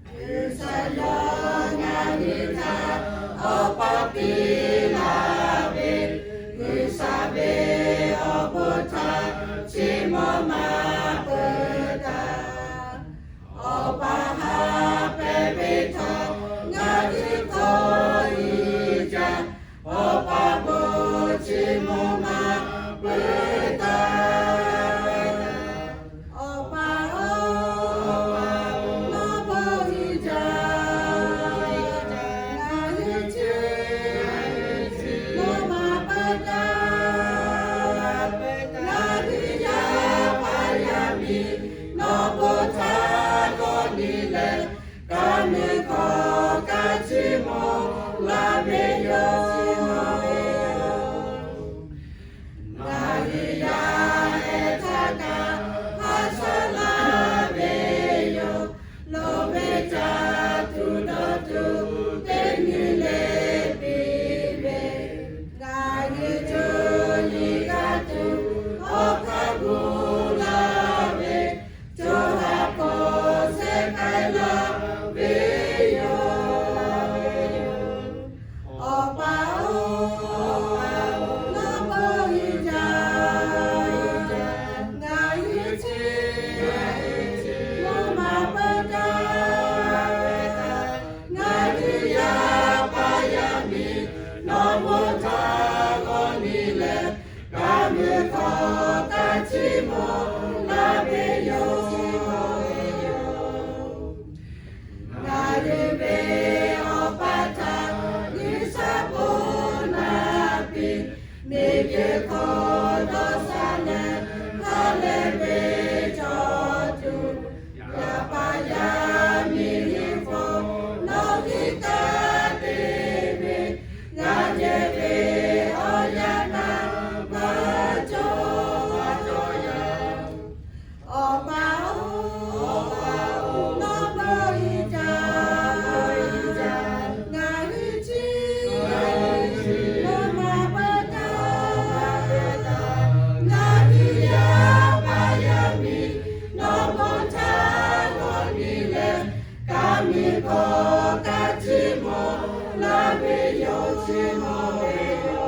G'uiˬsha yawˇ ngaˬ hui htaꞈ awˬ pa piˇ laˇ ve, G'uiˬsha ve awˬ bon htaꞈ chi mawˇ maˇ peuˬ taˍ. Awˬ pa ha pehˍ ve htawˇ ngaˬ hui hk'aw i jaˇ, Awˬ pa bon chi mawˇ maˇ peuˬ taˍ. Awˬ pa-oˬ, nawˬ bon uiˍ jaˇ. Ngaˬ hui chi mawˇ maˇ peuˬ taˍ. Ngaˬ hui yaˇ paˍ yaˇ miˇ nawˬ bon htaꞈ g'awˇ nyi leh, kaꞈ meuˇ hkawˇ kaꞈ chi mawˇ laˇ ve yoˬ. Ngaˬ hui yaˇ ehˉ htaˇ kaꞈ haˉ shaˉ laˇ ve yoˬ. Loˍ ve caˇ tuˬ dawˇ tuˬ teˇ nyi le piˇ ve, ngaˬ hui co nyi g'a tuˬ awˬ hk'aˇ gu laˇ ve, co ha hk'aw shehˍ k'ai laˇ ve yoˬ. Awˬ pa-oˬ, nawˬ bon uiˍ jaˇ. Ngaˬ hui chi mawˇ maˇ peuˬ taˍ. Ngaˬ hui yaˇ paˍ yaˇ miˇ nawˬ bon htaꞈ g'awˇ nyi leh, kaꞈ meuˇ hkawˇ kaꞈ chi mawˇ laˇ ve yoˬ. Ngaˬ hui ve Awˬ pa htaꞈ G'uiˬsha bon naˍ piˇ, miˬguiˬ hk'oˆ dawˇ sha leh ha lehˬ ve cawˬ tuˬ, yaˇ paˍ yaˇ miˇ hui hk'oˆ nawˬ hui kaꞈ te ve, g'a jehˬ ve awˬ yanˇ naˍ baꞈ cawˬ cawˬ yaˇ. Awˬ pa-oˬ, nawˬ bon uiˍ jaˇ. Ngaˬ hui chi mawˇ maˇ peuˬ taˍ. Ngaˬ hui yaˇ paˍ yaˇ miˇ nawˬ bon htaꞈ g'awˇ nyi leh, kaꞈ meuˇ hkawˇ kaꞈ chi mawˇ laˇ ve yoˬ, chi mawˇ ve yoˬ.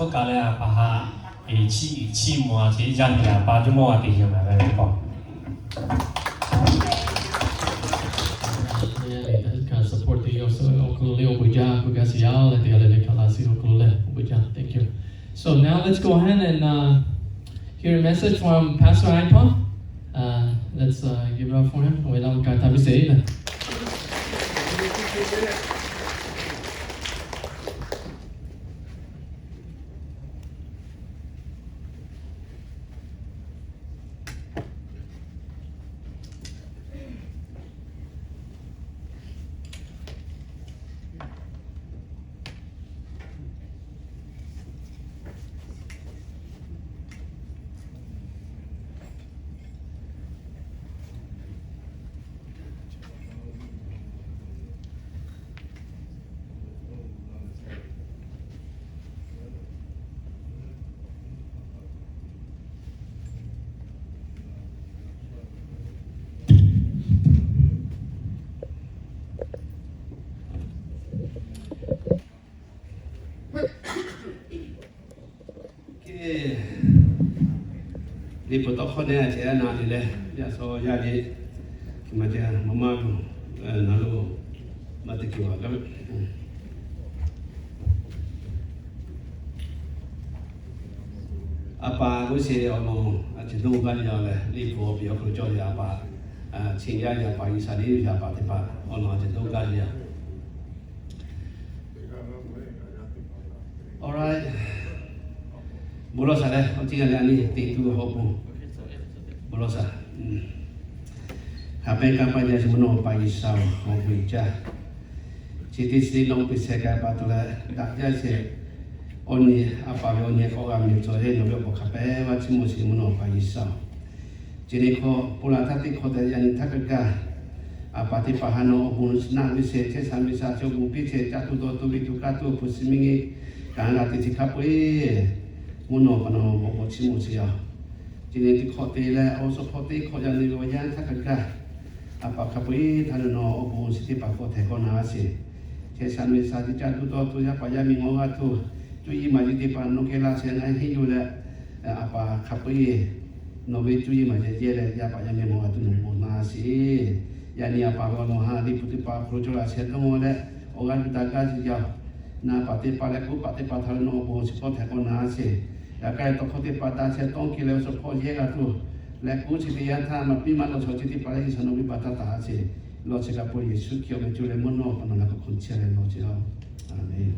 Awˬ kaˬ leh a pa ha, e chiˇ chiˇ mvuh a chi yaˇ nyi a pa jawˇmawˇ a teꞈ yuˬ ma ve teˇ pawˆ. Support te yaˇ awˬ hk'aw lo le awˬ bon jaˇ, awˬ bon jaˇ shiˍ yaˇ leh teˇ g'aˇ le le kaꞈ laꞈ shiˍ awˬ hk'aw lo le awˬ bon jaˇ. Thank you. So now let's go ahead and uh, hear a message from Pastor Aipa. Uh, let's uh, give it up for him. Awˬ e laˇ ka taˍ piˇ sheˍ le. Liꞈ hpu tawˇ hkawˇ neˇ a ceh a na le leh, yaˇ shaw yaˇ le, maˇ ceh maˇ maˇ kuˬ, na lo maˇ te kuˬ a. A pa g'uˇ suhˍ awˬ lawn a ceh dawˇ gaˇ le yaˇ leh, Liꞈ hpu awˬ piˍ awˬ hk'aw lo cawˬ ve a pa, chi yaˇ yaˇ a pa Iˉsaˍreˍlaˆ yaˇ a pa teˇ hpaˍ awˬ lawn a ceh dawˇ gaˇ le yaˇ. All right. Bon lawˬ shaˍ leh, awˬ ceuˬ g'a leh a nyi teꞈ tu awˬ bon. Bon lawˬ shaˍ. Haꞈ pehnˇ kanˇ paˆ jaˇ sheˍ mvuhˇ naw pa G'uiˬsha-oˬ, awˬ bon uiˍ jaˇ. Chi teˇ chi teˇ nawˉ piˇ sheh k'ai pa taw leh, daꞈ jaˇ sheˍ. Awˬ nyi a pa ve awˬ nyi k'awꞈ g'a miˬ cawˬ leh, nawˬ ve awˬ bon hk'a pehꞈ vaˇ chiˇ mvuh sheˍ mvuhˇ naw pa G'uiˬsha-oˬ. Chi nyi hk'aw, ponˬ laˬ htaˇ teˇ hk'awꞈ te yaꞈ nyi htaˇ kaꞈ gaˇ, a pa teˇ hpaˍ ha nawˬ awˬ bon naˆ ve sheˍ, chehˇ sha ve sha chi awˬ bon piˇ sheˍ, caˇ tuˬ dawˇ tuˬ ve tuˬ kaˇ tuˬ awˬ hpu suh miˇ nyi kaꞈ g'a te chi hk'a peu-eˬ, mvuhˇ naw pa nawˬ awˬ bon chiˇ mvuh sheˍ yaˇ. Chi nyi teˇ hk'awꞈ te leh, awˬ suhˍ hk'awꞈ teˇ hk'awꞈ yaꞈ nyi ve awˬ yanˇ htaˇ kaꞈ gaˇ, a pa hk'a peu-eˬ htaˇ nawˬ awˬ bon chi teˇ hpaˍ k'awꞈ htehꞈ k'awꞈ na sheˍ. Chehˇ sha ve sha chi caˇ tuˬ dawˇ tuˬ yaˇ paˍ yaˇ miˇ ngawˬ g'a tuˬ, cuˇ yiˍ maˍ yiˍ teˇ hpaˍ nawˬ geh laˇ sheh ngaˬ henˇ yuˬ leh, a pa hk'a peu-eˬ nawˬ ve cuˇ yiˍ maˍ yehˬ yehˬ leh yaˇ paˍ yaˇ miˇ ngawˬ g'a tuˬ nawˬ bon na sheˍ. Yaꞈ nyi a pa ve awˬ lawn ha Liꞈ hpu teˇ hpaˍ awˬ hk'aw lo cawˬ laˇ sheh dawˇ leh, awˬ g'aˇ yuˬ daꞈ gaˇ sheˍ yaˇ. Na paˍ teˇ hpaˍ leh kuˉ paˍ teˇ hpaˍ htaꞈ nawˬ awˬ bon chi k'awꞈ htehꞈ k'awꞈ na sheˍ. Yaꞈ hk'aˇ tawˇ hkawˇ teˇ hpaˍ daꞈ sheh tawˇ kehˬ leh awˬ suhˍ hpawˇ yehˇ g'a tuˬ, leh kuˉ chi teˇ yanˇ htaˇ maˇ piˇ maˇ lawˬ chaw chi teˇ hpaˍ leh G'uiˬsha nawˬ ve baˬ taˇ taˍ sheˍ. Lawˬ chi kaꞈ pon Yeˍsuˆ Hkriꞈ awˬ meh cuˇ leh mvuhˇ naw pa nawˬ laꞈ k'awꞈ hk'awꞈ chehˇ leh lawˬ chi a. Aˍmenˍ.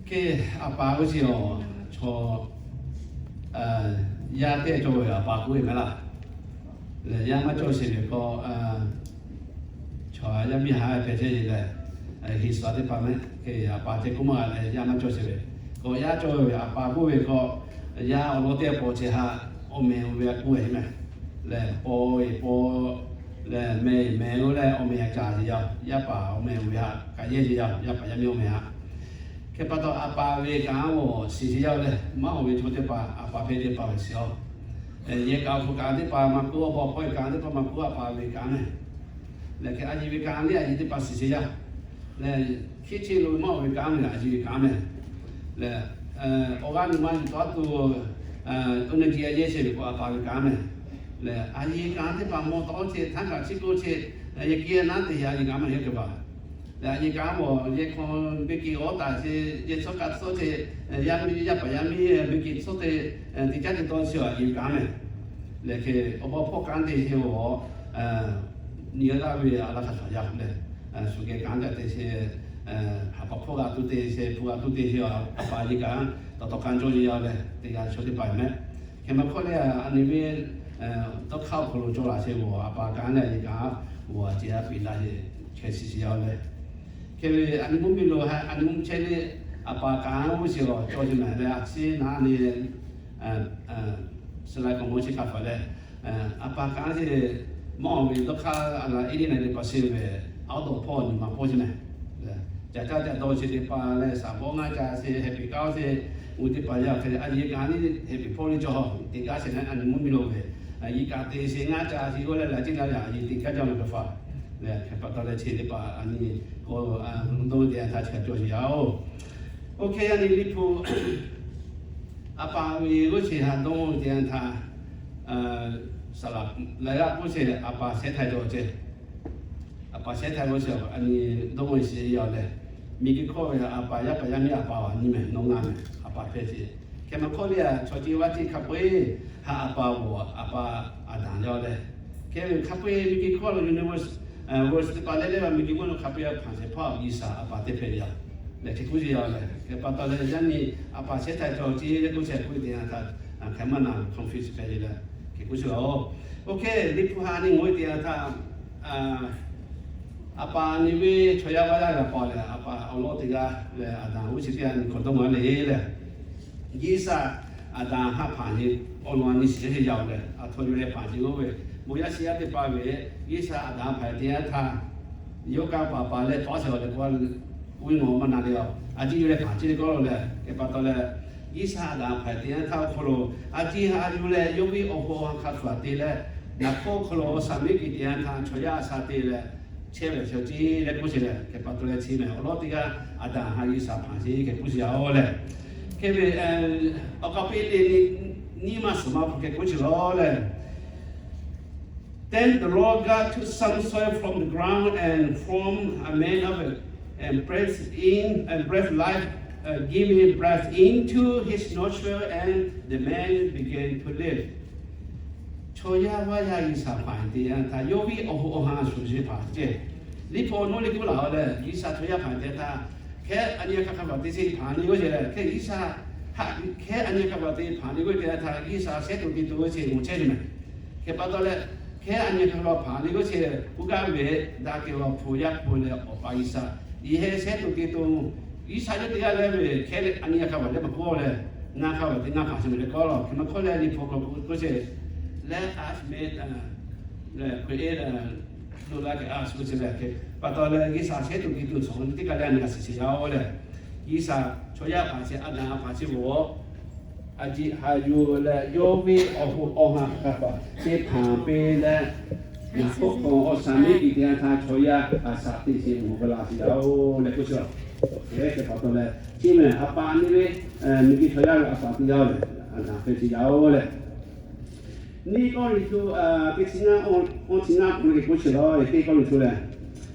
Ke a pa g'uˇ suhˍ awˬ chaw yaˇ teˇ cawˬ ve a pa k'oˆ ve mehˍ laˇ. Lehˬ yaˇ maˇ cawˬ sheˍ ve k'o, chaw yaˇ miˇ haˉ hpehꞈ chehˇ ve lehˬ, heˍ suhˍ teˇ hpaˍ mehˍ. Ke a pa ceh k'oˆ maˇ g'a leh yaˇ maˇ cawˬ sheˍ ve. K'o yaˇ cawˬ ve a pa k'oˆ ve k'o, yaˇ awˬ lawn teˇ pawˆ ceh haꞈ awˬ meh oˇ ve a k'oˆ ve mehˍ. Lehˬ paw eˬ paw lehˬ meh eˬ meh oˇ leh awˬ meh a caˍ sheˍ yaˇ. Yaˇ paˍ awˬ meh oˇ ve haꞈ kaꞈ yehˇ sheˍ yaˇ. Yaˇ paˍ yaˇ miˇ awˬ meh haꞈ. Hk'e pa taw a pa ve kanˉ awˬ shiˍ sheˍ yaˇ lehˬ, maˇ awˬ ve chaw teˇ hpaˍ a pa hpehˇ teˇ hpaˍ ve shiˍ awˬ. Yehˬ kaꞈ awˬ hpu kaꞈ teˇ hpaˍ maˇ k'oˆ, awˬ pa hpawˇ kaꞈ teˇ hpaˍ maˇ k'oˆ, a pa ve kanˉ mehˍ. Lehˬ hk'e a yiˍ ve kanˉ lehˬ a yiˍ teˇ hpaˍ shiˍ sheˍ yaˇ. Lehˬ hkiˉ chi lo maˇ awˬ ve kanˉ mehˍ, a yiˍ ve kanˉ mehˍ. Lehˬ awˬ g'aˇ nuˬ maˇ yuˬ taˍ tuˬ, oˇ naˆ ji a yehˇ sheˍ ve k'o a pa ve kanˉ mehˍ. Lehˬ a yiˍ kanˉ teˇ hpaˍ mawˬ taˍ oˇ chi htaˇ kaꞈ chi k'oˆ chi, yehˬ kehˬ naˉ te a yiˍ kanˉ maˇ heˆ k'o ve. Lehˬ a yiˍ kanˉ mawˬ yehˬ hk'aw ve kehˬ awˉ taˍ chi, yehˬ tcuhˉ kaꞈ tcuhˉ chi, yaˇ miˇ yaˇ paˍ yaˇ miˇ ve kehˬ tcuhˉ te, teˇ caˉ teˇ taw chi a yiˍ ve kanˉ mehˍ. Lehˬ hk'e awˬ pa hpawˇ kanˉ te sheˍ awˬ, nyi laˇ ve a laˇ hk'a shaˍ yaˇ lehˬ, shu geh kanˉ caˇ te sheˍ, haꞈ pa hpawˇ g'a tuˬ te sheˍ, hpu g'a tuˬ te sheˍ, a pa yiˍ kanˉ tawˍ tawˍ kanˉ cawˇ yeˬ yaˇ lehˬ teˇ g'aˇ chaw teˇ hpaˍ mehˍ. Hk'e maˇ hkawˇ leh a nyi ve dawˇ hk'aˇ awˬ hk'aw lo cawˬ laꞈ sheˍ ve a pa kanˉ lehˬ a yiˍ kanˉ g'a ce a piˍ laˇ sheˍ, hk'e shiˍ sheˍ yaˇ lehˬ. Hk'e ve a nyi mvuhˇ miˬ lo ha a nyi mvuhˇ chehˇ leh, a pa kanˉ g'uˇ suhˍ awˬ cawˬ sheˍ mehˍ leh a ciˉ naˉ nyi, suh la k'awꞈ mawˇ chi hk'a hpaˍ lehˬ, a pa kanˉ sheˍ mawˇ ve dawˇ hk'aˇ a laˬ iˉ liˇ na teˇ hpaˍ sheˍ ve, a dawˇ hpawˇ nyi ma pawˇ sheˍ mehˍ. Caˬ caˇ caˬ dawˇ chi teˇ hpaˍ lehˬ, saˍ bawˆ ngaˇ ca sheˍ, heh piˍ kaˉ sheˍ, uiˍ teˇ hpaˍ yaˇ hk'e a yiˍ kanˉ nyi heh piˍ hpawˇ liˇ cawˬ teˇ g'aˇ sheˍ leh a nyi mvuhˇ miˬ lo ve, a yiˍ kanˉ te sheˍ ngaˇ ca sheˍ g'awˇ leh laꞈ ciˉ laˇ yaꞈ a yiˍ teˇ g'aˇ jaˇ ve hk'a hpaˍ Hk'e pa taw leh chi teˇ hpaˍ a nyi k'o, dawˇ ve teˇ yanˇ htaˇ chi htaꞈ cawˬ sheˍ yaˇ oˬ. Oˇ hk'e yaˇ nyi Liꞈ hpu a paˍ ve g'uˇ chi htaꞈ dawˇ ve teˇ yanˇ htaˇ, saˍ laˍ laiˉ g'aˇ k'oˆ chi a paˍ shehˉ htaiˍ cawˬ ceh. A paˍ shehˉ htaiˍ k'oˆ chi a nyi dawˇ ve shiˍ yaˇ leh, miˬguiˬ hkawˇ ve a paˍ yaˇ paˍ yaˇ miˇ a paˍ a nyi mehˬ nawˬ ngaˬ mehˬ a paˍ hpehꞈ ce. Hk'e maˇ hk'awˇ le a chaw ce vaˇ ce hk'a peu-eˬ ha a paˍ g'awˬ a paˍ Aˍdanˍ yaˇ leh, hk'e ve hk'a peu-eˬ miˬguiˬ hkawˇ lo universe, verse teˇ hpaˍ leh leh va miˬguiˬ hkawˇ lo hk'a peu-eˬ hpanˍ shehˍ hpaˇ G'uiˬsha a paˍ teˇ hpehꞈ ve yaˇ. Leh hk'e k'oˆ ce yaˇ leh, hk'e pa taw leh yaˇ nyi a paˍ shehˉ htaiˍ cawˬ ce leh k'oˆ chi htaꞈ k'oˆ ve teˇ yanˇ htaˇ, hk'e maˇ na confuse hpehꞈ ce leh, hk'e k'oˆ ce a oˬ. Oˇ hk'e Liꞈ hpu ha nyi ngaˬ hui teˇ yanˇ htaˇ, a paˍ nyi ve chaw yaˇ vaˇ yaˇ g'a paˍ leh a paˍ awˬ lawn teˇ g'aˇ leh Aˍdanˍ g'uˇ chi teˇ yanˇ nyi hkawꞈ dawˇ ngaˬ le leh, G'uiˬsha Aˍdanˍ ha hpanˍ ce awˬ lawn nyi shiˍ yaˇ sheˍ yaˇ leh, a htoꞈ ma leh hpanˍ ce k'oˆ ve, bon yaˇ shiˍ yaˇ teˇ hpaˍ ve G'uiˬsha Aˍdanˍ hpanˍ teˇ yanˇ htaˇ, yawˇ kaˇ paˍ paˍ leh tawˇ sheˍ awˬ leh k'o, uˇ ve nawˬ maˇ na le a, a ciˉ yuˬ leh hpanˍ ce le k'oˆ lo leh, hk'e pa taw leh, G'uiˬsha Aˍdanˍ hpanˍ teˇ yanˇ htaˇ awˬ hk'aw lo, a ciˉ ha yuˬ leh yawˇ ve awˬ hk'aw ha hk'a hkaˍ te leh, naˍ hk'oˆ hk'aw lo shaˍ miˉ kiˬ teˇ yanˇ htaˇ chaw yaˇ a shaˍ te leh, chehˇ ve chaw ce leh k'oˆ ce leh, hk'e pa taw leh chi mehˬ awˬ lawn teˇ g'aˇ Aˍdanˍ ha G'uiˬsha hpanˍ ce hk'e k'oˆ ce yaˇ oˬ leh, hk'e ve awˬ hk'aw piˇ le nyi ma suhˍ ma hk'e k'oˆ ce laˬ leh, Then the Lord God took some soil from the ground and formed a man of it, and breathed in and breathed life, uh, giving breath into his nostril, and the man began to live. Chaw yaˇ vaˇ yaˇ G'uiˬsha hpanˍ teˇ yanˇ htaˇ yawˇ ve awˬ hoꞈ awˬ ha shuˍ shuˍ hpanˍ ce. Liꞈ hpu awˬ naw le k'oˆ laˬ leh, G'uiˬsha chaw yaˇ hpanˍ teˇ htaˇ, hk'e a nyi hk'a hkaˇ paˍ teˇ chi hpanˍ le g'oˇ ce leh, hk'e G'uiˬsha ha hk'e a nyi hk'a hkaˇ paˍ teˇ hpanˍ le g'oˇ teˇ htaˇ G'uiˬsha shehˉ tuˬ te tuˬ g'oˇ ce mawˬ chehˇ ce mehˬ. Hk'e pa taw leh, hk'e a nyi hk'a hkaˇ paˍ le g'oˇ ce, oˇ gaˇ ve daꞈ kehˬ ve awˬ hpu yaˇ hpu leh Awˬ pa G'uiˬsha, yehˬ shehˉ tuˬ te tuˬ, G'uiˬsha yawˇ teˇ g'aˇ leh ve hk'e le a nyi hk'a hkaˇ paˍ leh maˇ k'oˆ leh, ngaˇ hkaˇ paˍ teˇ ngaˇ hpanˍ ce mehˬ leh k'oˆ law. Hk'e maˇ hk'awˇ leh Liꞈ hpu awˬ hk'aw k'oˆ ce, Let us make, uh, create, uh, look like us, k'oˆ ce leh, hk'e pa taw leh G'uiˬsha shehˉ tuˬ te tuˬ shawˍ teˇ kaꞈ leh a nyi g'a shiˍ shiˍ yaˇ oˬ leh, G'uiˬsha chaw yaˇ hpanˍ chi Aˍdanˍ hpanˍ chi g'awˬ a ciˉ ha yuˬ leh yawˇ ve awˬ hoꞈ awˬ ha hk'a hkaˇ paˍ te hpanˍ piˇ leh, naˍ hk'oˆ k'o awˬ shaˍ miˉ kiˬ teˇ yanˇ htaˇ chaw yaˇ a shaˍ teˇ chi mawˬ ve la shiˍ yaˇ oˬ leh k'oˆ ce. Hk'e hk'e pa taw leh, chi mehˬ a paˍ nyi ve miˬguiˬ chaw yaˇ ve a paˍ teˇ g'aˇ leh, Aˍdanˍ hpehꞈ ce yaˇ oˬ leh, Nyiˇ Kawˇrenˍhtuˆ teˇ chi ngaˇ, awˇ chi ngaˇ k'oˆ ve k'oˆ chi lawˬ, Teˇ Kawˇrenˍhtuˆ lehˬ,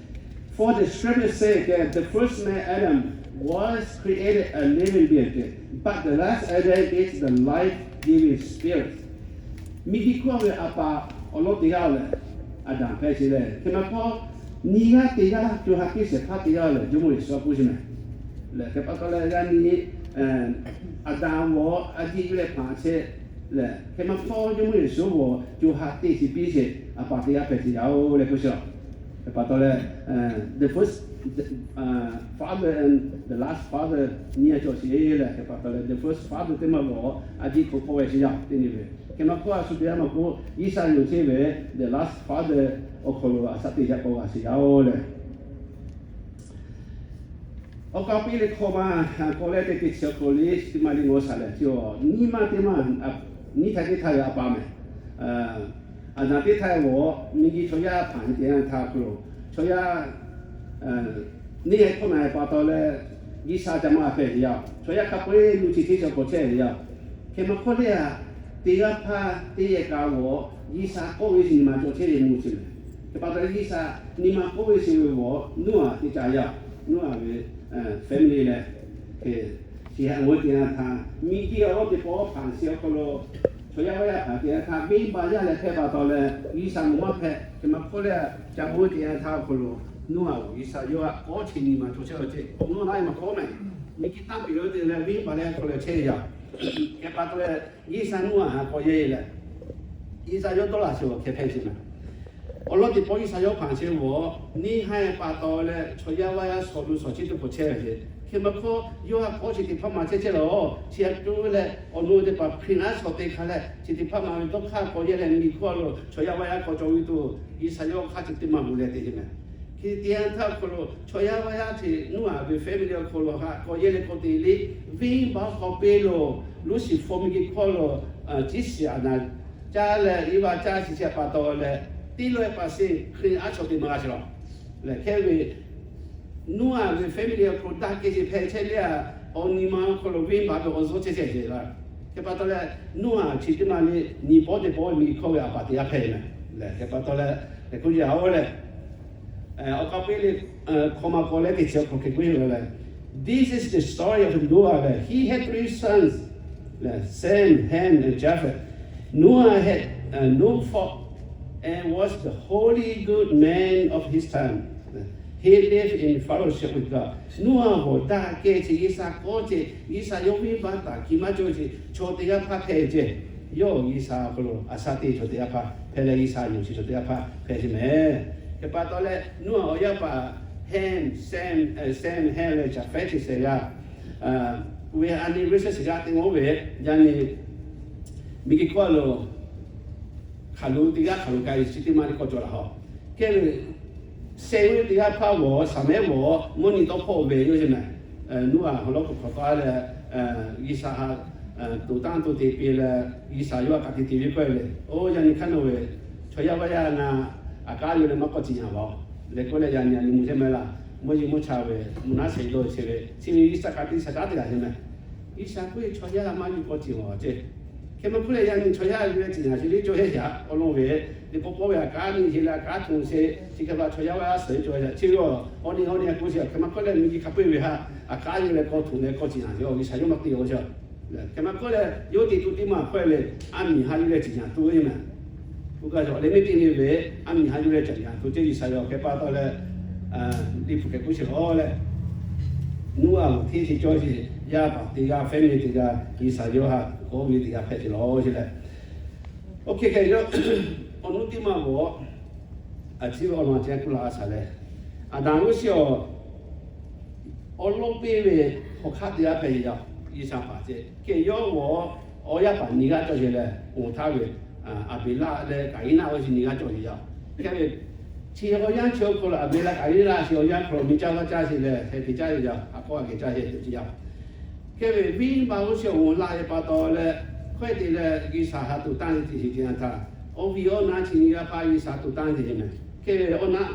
For the scripture says that the first man, Adam, was created a living being, but the last Adam is the life-giving spirit. Miˬguiˬ hkawˇ ve a paˍ awˬ lawn teˇ g'aˇ lehˬ, Aˍdanˍ hpehꞈ ce leh, hk'e maˇ hkawˇ nyiˇ g'aˇ teˇ g'aˇ co ha piˇ shehˍ hpaˇ teˇ g'aˇ lehˬ, Jawˇmawˇ Yeˍsuˆ k'oˆ ce mehˬ. Lehˬ hk'e pa taw leh g'a nyi Aˍdanˍ g'awˬ a ciˉ yuˬ leh hpanˍ chehˇ lehˬ, hk'e maˇ hkawˇ Jawˇmawˇ Yeˍsuˆ g'awˬ co ha teˇ chi piˇ sheˍ a paˍ teˇ g'aˇ hpehꞈ ce yaˇ oˬ leh k'oˆ ce. Hk'e pa taw leh, the first father and the last father nyiˇ g'aˇ cawˬ sheˍ lehˬ, hk'e pa taw leh the first father teˇ maˇ g'awˬ a ciˉ hk'oˆ k'oˆ ve sheˍ yaˇ teˇ nyi ve. Hk'e maˇ hkawˇ a shu teˇ g'aˇ maˇ k'oˆ, G'uiˬsha yonˍ chehˇ ve the last father awˬ hk'aw lo a shaꞈ teˇ jaˇ k'awꞈ g'a sheˍ yaˇ oˬ leh, awˬ kaˍ piˇ leh hkawˇ ma k'awꞈ leh teˇ teˇ chi awˬ hk'aw lo teˇ maˇ le ngawˬ shaˍ lehˬ, chi nyiˇ maˇ teˇ maˇ, nyiˇ htaˇ teˇ htaˇ ve a paˍ mehˬ. Aˍdanˍ teˇ htaˇ g'awˬ miˬguiˬ chaw yaˇ hpanˍ teˇ yanˇ htaˇ hk'aw lo, chaw yaˇ neˇ haiˬ hkawˇ na pa taw leh, G'uiˬsha ca maˇ hpehꞈ ve yaˇ, chaw yaˇ hk'a peu-eˬ lu chi teˇ chi k'awꞈ chehˇ ve yaˇ. Hk'e maˇ hkawˇ leh a, teˇ g'aˇ hpaˇ teˇ yehˬ kaꞈ g'awˬ G'uiˬsha k'oˆ ve chi nyi ma cawˬ chehˇ ve mvuhˇ chi mehˬ. Hk'e pa taw leh G'uiˬsha nyi ma k'oˆ ve chi ve g'awˬ Noˉaꞈ teˇ ca yaˇ, Noˉaꞈ ve family leh, hk'e chi htaꞈ g'awˬ teˇ yanˇ htaˇ miˬguiˬ awˬ lawn teˇ pawˆ hpanˍ chi awˬ hk'aw lo, chaw yaˇ vaˇ yaˇ hpanˍ teˇ yanˇ htaˇ venˇbaˆ yaˇ leh hpehˇ pa taw leh G'uiˬsha mvuhˇ maˇ hpehꞈ. Hk'e maˇ hkawˇ leh a, ca g'awˬ teˇ yanˇ htaˇ awˬ hk'aw lo Noˉaꞈ G'uiˬsha yawˇ htaꞈ k'awˇ chi nyi ma cawˬ chehˇ ve ceh, awˬ naˉ maˇ k'awꞈ mehˬ. Miˬguiˬ tanˇ piˍ lo te leh venˇbaˆ leh hk'aw leh chehˇ ve yaˇ. Hk'e pa taw leh G'uiˬsha Noˉaꞈ htaꞈ k'awꞈ yehˇ leh, G'uiˬsha yawˇ dawˇ laˬ sheˍ awˬ hk'e hpehꞈ sheˍ mehˬ. Awˬ lawn teˇ pawˆ G'uiˬsha yawˇ hpanˍ chehˇ g'awˬ neˇ haiˬ pa taw leh chaw yaˇ vaˇ yaˇ shawˍ lo shawˍ chi teˇ hk'awꞈ chehˇ ve ceh. Hk'e maˇ hkawˇ yawˇ htaꞈ k'awˇ chi teˇ hpaˇ ma chehˇ chehˇ lawˬ. Chi htaꞈ cuˇ leh awˬ nu teˇ hpaˍ hkriꞈ aˉ shawˍ te hk'a leh chi teˇ hpaˇ ma ve dawˇ hk'aˇ k'awꞈ yehˇ leh miˬguiˬ hkawˇ lo chaw yaˇ vaˇ yaˇ k'awꞈ cawˬ ve tuˬ G'uiˬsha yawˇ hk'aˇ chi teˇ maˇ gu leh te sheˍ mehˬ. Hk'e te yanˇ htaˇ awˬ hk'aw lo chaw yaˇ vaˇ yaˇ chi Noˉaꞈ ve family awˬ hk'aw lo htaꞈ k'awꞈ yehˇ leh k'awꞈ te le, venˇbaˆ hk'aw peˇ lo Luˉsiˍfaw miˬguiˬ hkawˇ lo ciˉ shiˍ Aˍdanˍ caˇ leh Eˇvaˇ caˇ chi chi pa taw leh, teˇ lawˇ pa seˍ hkriꞈ aˉ shawˍ te maˇ g'a sheˍ lawˬ. Lehˬ hkehˇ ve Noˉaꞈ ve family awˬ hk'aw lo daꞈ kehˬ chi hpehꞈ chehˇ le a, awˬ nyi ma awˬ hk'aw lo venˇbaˆ ve awˬ zuhˇ chehˇ chehˇ ve laˇ. Hk'e pa taw leh, Noˉaꞈ chi teˇ maˇ le nyi pawˆ teˇ pawˆ miˬguiˬ hkawˇ ve a paˍ teˇ g'aˇ hpehꞈ ve lehˬ. Hk'e pa taw leh, hk'e k'oˆ yaꞈ-oˬ lehˬ, awˬ k'a piˇ le, hk'aw ma paw leh teˇ chi awˬ hk'aw hk'e k'oˆ ve lehˬ, This is the story of Noah lehˬ, he had three sons lehˬ, Shem, Ham, and Japheth. Noah had no fault and was the holy good man of his time. He lived in fellowship with God. Noˉaꞈ g'awˬ daꞈ kehˬ chi G'uiˬsha kawˆ ce, G'uiˬsha yawˇ venˇbaˆ taˍ kiˇ maˇ cawˬ ce chaw teˇ g'aˇ hpaˇ hpehꞈ ce. Yawˇ G'uiˬsha awˬ hk'aw lo a shaˉ te chaw teˇ g'aˇ hpaˇ hpehꞈ leh, G'uiˬsha yonˍ chi chaw teˇ g'aˇ hpaˇ hpehꞈ ce mehˍ. Hk'e pa taw leh, Noˉaꞈ awˬ yaˇ paˍ Ham, Shem, Ham leh Japheth chi shehˍ g'aˇ ve a nyi ve shehˍ g'aˇ teˇ g'aˇ ve, yaꞈ nyi miˬguiˬ hkawˇ lo hk'aˬ lo teˇ g'aˇ hk'aˬ lo k'ai chi teˇ maˇ teˇ kawˆ cawˬ laˬ haw. Hkehˇ ve Shem ve teˇ g'aˇ hpaˇ g'awˬ, Shaˍmehˉ g'awˬ, mvuhˇ nyi tawˇ hkawˇ ve yoˬ ce mehˍ. Noˉaꞈ hk'aw lo k'awꞈ hk'awꞈ taˍ leh, G'uiˬsha ha toꞈ tanˇ toꞈ te piˇ leh, G'uiˬsha yawˇ htaꞈ ka tiꞈ te ve kawehˇ le. Oˇ yaꞈ nyi hk'aˇ nawˬ ve chaw yaˇ vaˇ yaˇ na a kanˉ yoˬ leh maˇ k'awꞈ ciˍ yanˍ baˬ-oˬ. Leh k'oˆ leh yaꞈ nyi a nyi mvuhˇ shehˇ mehˍ laˇ, mvuhˇ yeˬ mvuhˇ cha ve mvuhˇ naˉ shehˍ dawˇ ve chi ve, chi ve G'uiˬsha ka tiꞈ shaˍ taˉ te g'a ce mehˍ. G'uiˬsha k'oˆ ve chaw yaˇ maˇ yuˬ k'awꞈ ciˍ yanˍ ce. Hk'e maˇ k'oˆ leh yaꞈ nyi chaw yaˇ ve ciˍ yanˍ ce le cawˬ heˆ yaꞈ awˬ lawn ve, teˇ pawˆ pawˆ ve a kanˉ nyi ce leh a kanˉ htoꞈ ce, chi hk'e pa chaw yaˇ vaˇ yaˇ suhˍ cawˬ yaꞈ chi ve, awˬ nyi awˬ nyi a k'oˆ ce. Hk'e maˇ k'oˆ leh miˬguiˬ hk'a peu-eˬ ve htaꞈ a kanˉ yuˬ leh k'awꞈ htoꞈ leh k'awꞈ ciˍ yanˍ ce, G'uiˬsha yawˇ maˇ te-o ce. Hk'e maˇ k'oˆ leh, yawˇ te tuˬ teˇ maˬ hkawehˇ leh, a miˬ ha yuˬ leh ciˍ yanˍ tuˬ ve mehˍ. Oˇ kaˬ cawˬ leh miˇ teˇ nyi ve, a miˬ ha yuˬ leh ciˍ yanˍ tuˬ ce G'uiˬsha yawˇ. Hk'e pa taw leh, Liꞈ hpu hk'e k'oˆ sheˍ lawˬ leh, Noˉaꞈ awˬ hteˇ chi cawˇ ce, yaˇ paˍ teˇ g'aˇ, family teˇ g'aˇ, G'uiˬsha yawˇ htaꞈ k'awꞈ ve teˇ g'aˇ hpehꞈ ce lawˬ ce leh, oˇ hk'e hk'e yawˇ awˬ nuˇ teˇ maˇ g'awˬ, a ciˉ ve awˬ lawn a ciˉ kuˇ la a shaˍ leh, Aˍdanˍ g'uˇ suhˍ awˬ awˉ lawˉ piˇ ve hk'aw hk'aˆ teˇ g'aˇ hpehꞈ ce yaˇ, G'uiˬsha paˍ ce. Hk'e yawˇ g'awˬ, awˬ yaˇ paˍ nyi g'aˇ cawˇ ce leh, oˬ htaˇ ve Aˍbeˍlaˆ leh Kaˍiˉnaˆ ve chi nyi g'aˇ cawˇ ce yaˇ. Hk'e ve chi awˬ yanˇ chi awˬ hk'aw lo Aˍbeˍlaˆ Kaˍiˉnaˆ chi awˬ yanˇ hk'aw lo miˬ caˇ vaˇ caˇ ce leh heh te caˇ ce yaˇ, a kawˆ a geh caˇ ce te ce yaˇ. Hk'e ve venˇbaˆ g'uˇ suhˍ awˬ laꞈ ve pa taw leh, hkawehˇ te leh G'uiˬsha ha toꞈ tanˇ ce te ce te yanˇ htaˇ, awˬ viˉ awˬ naˉ chi nyi g'aˇ hpaˇ G'uiˬsha toꞈ tanˇ ce mehˍ. Hk'e ve awˬ naˉ,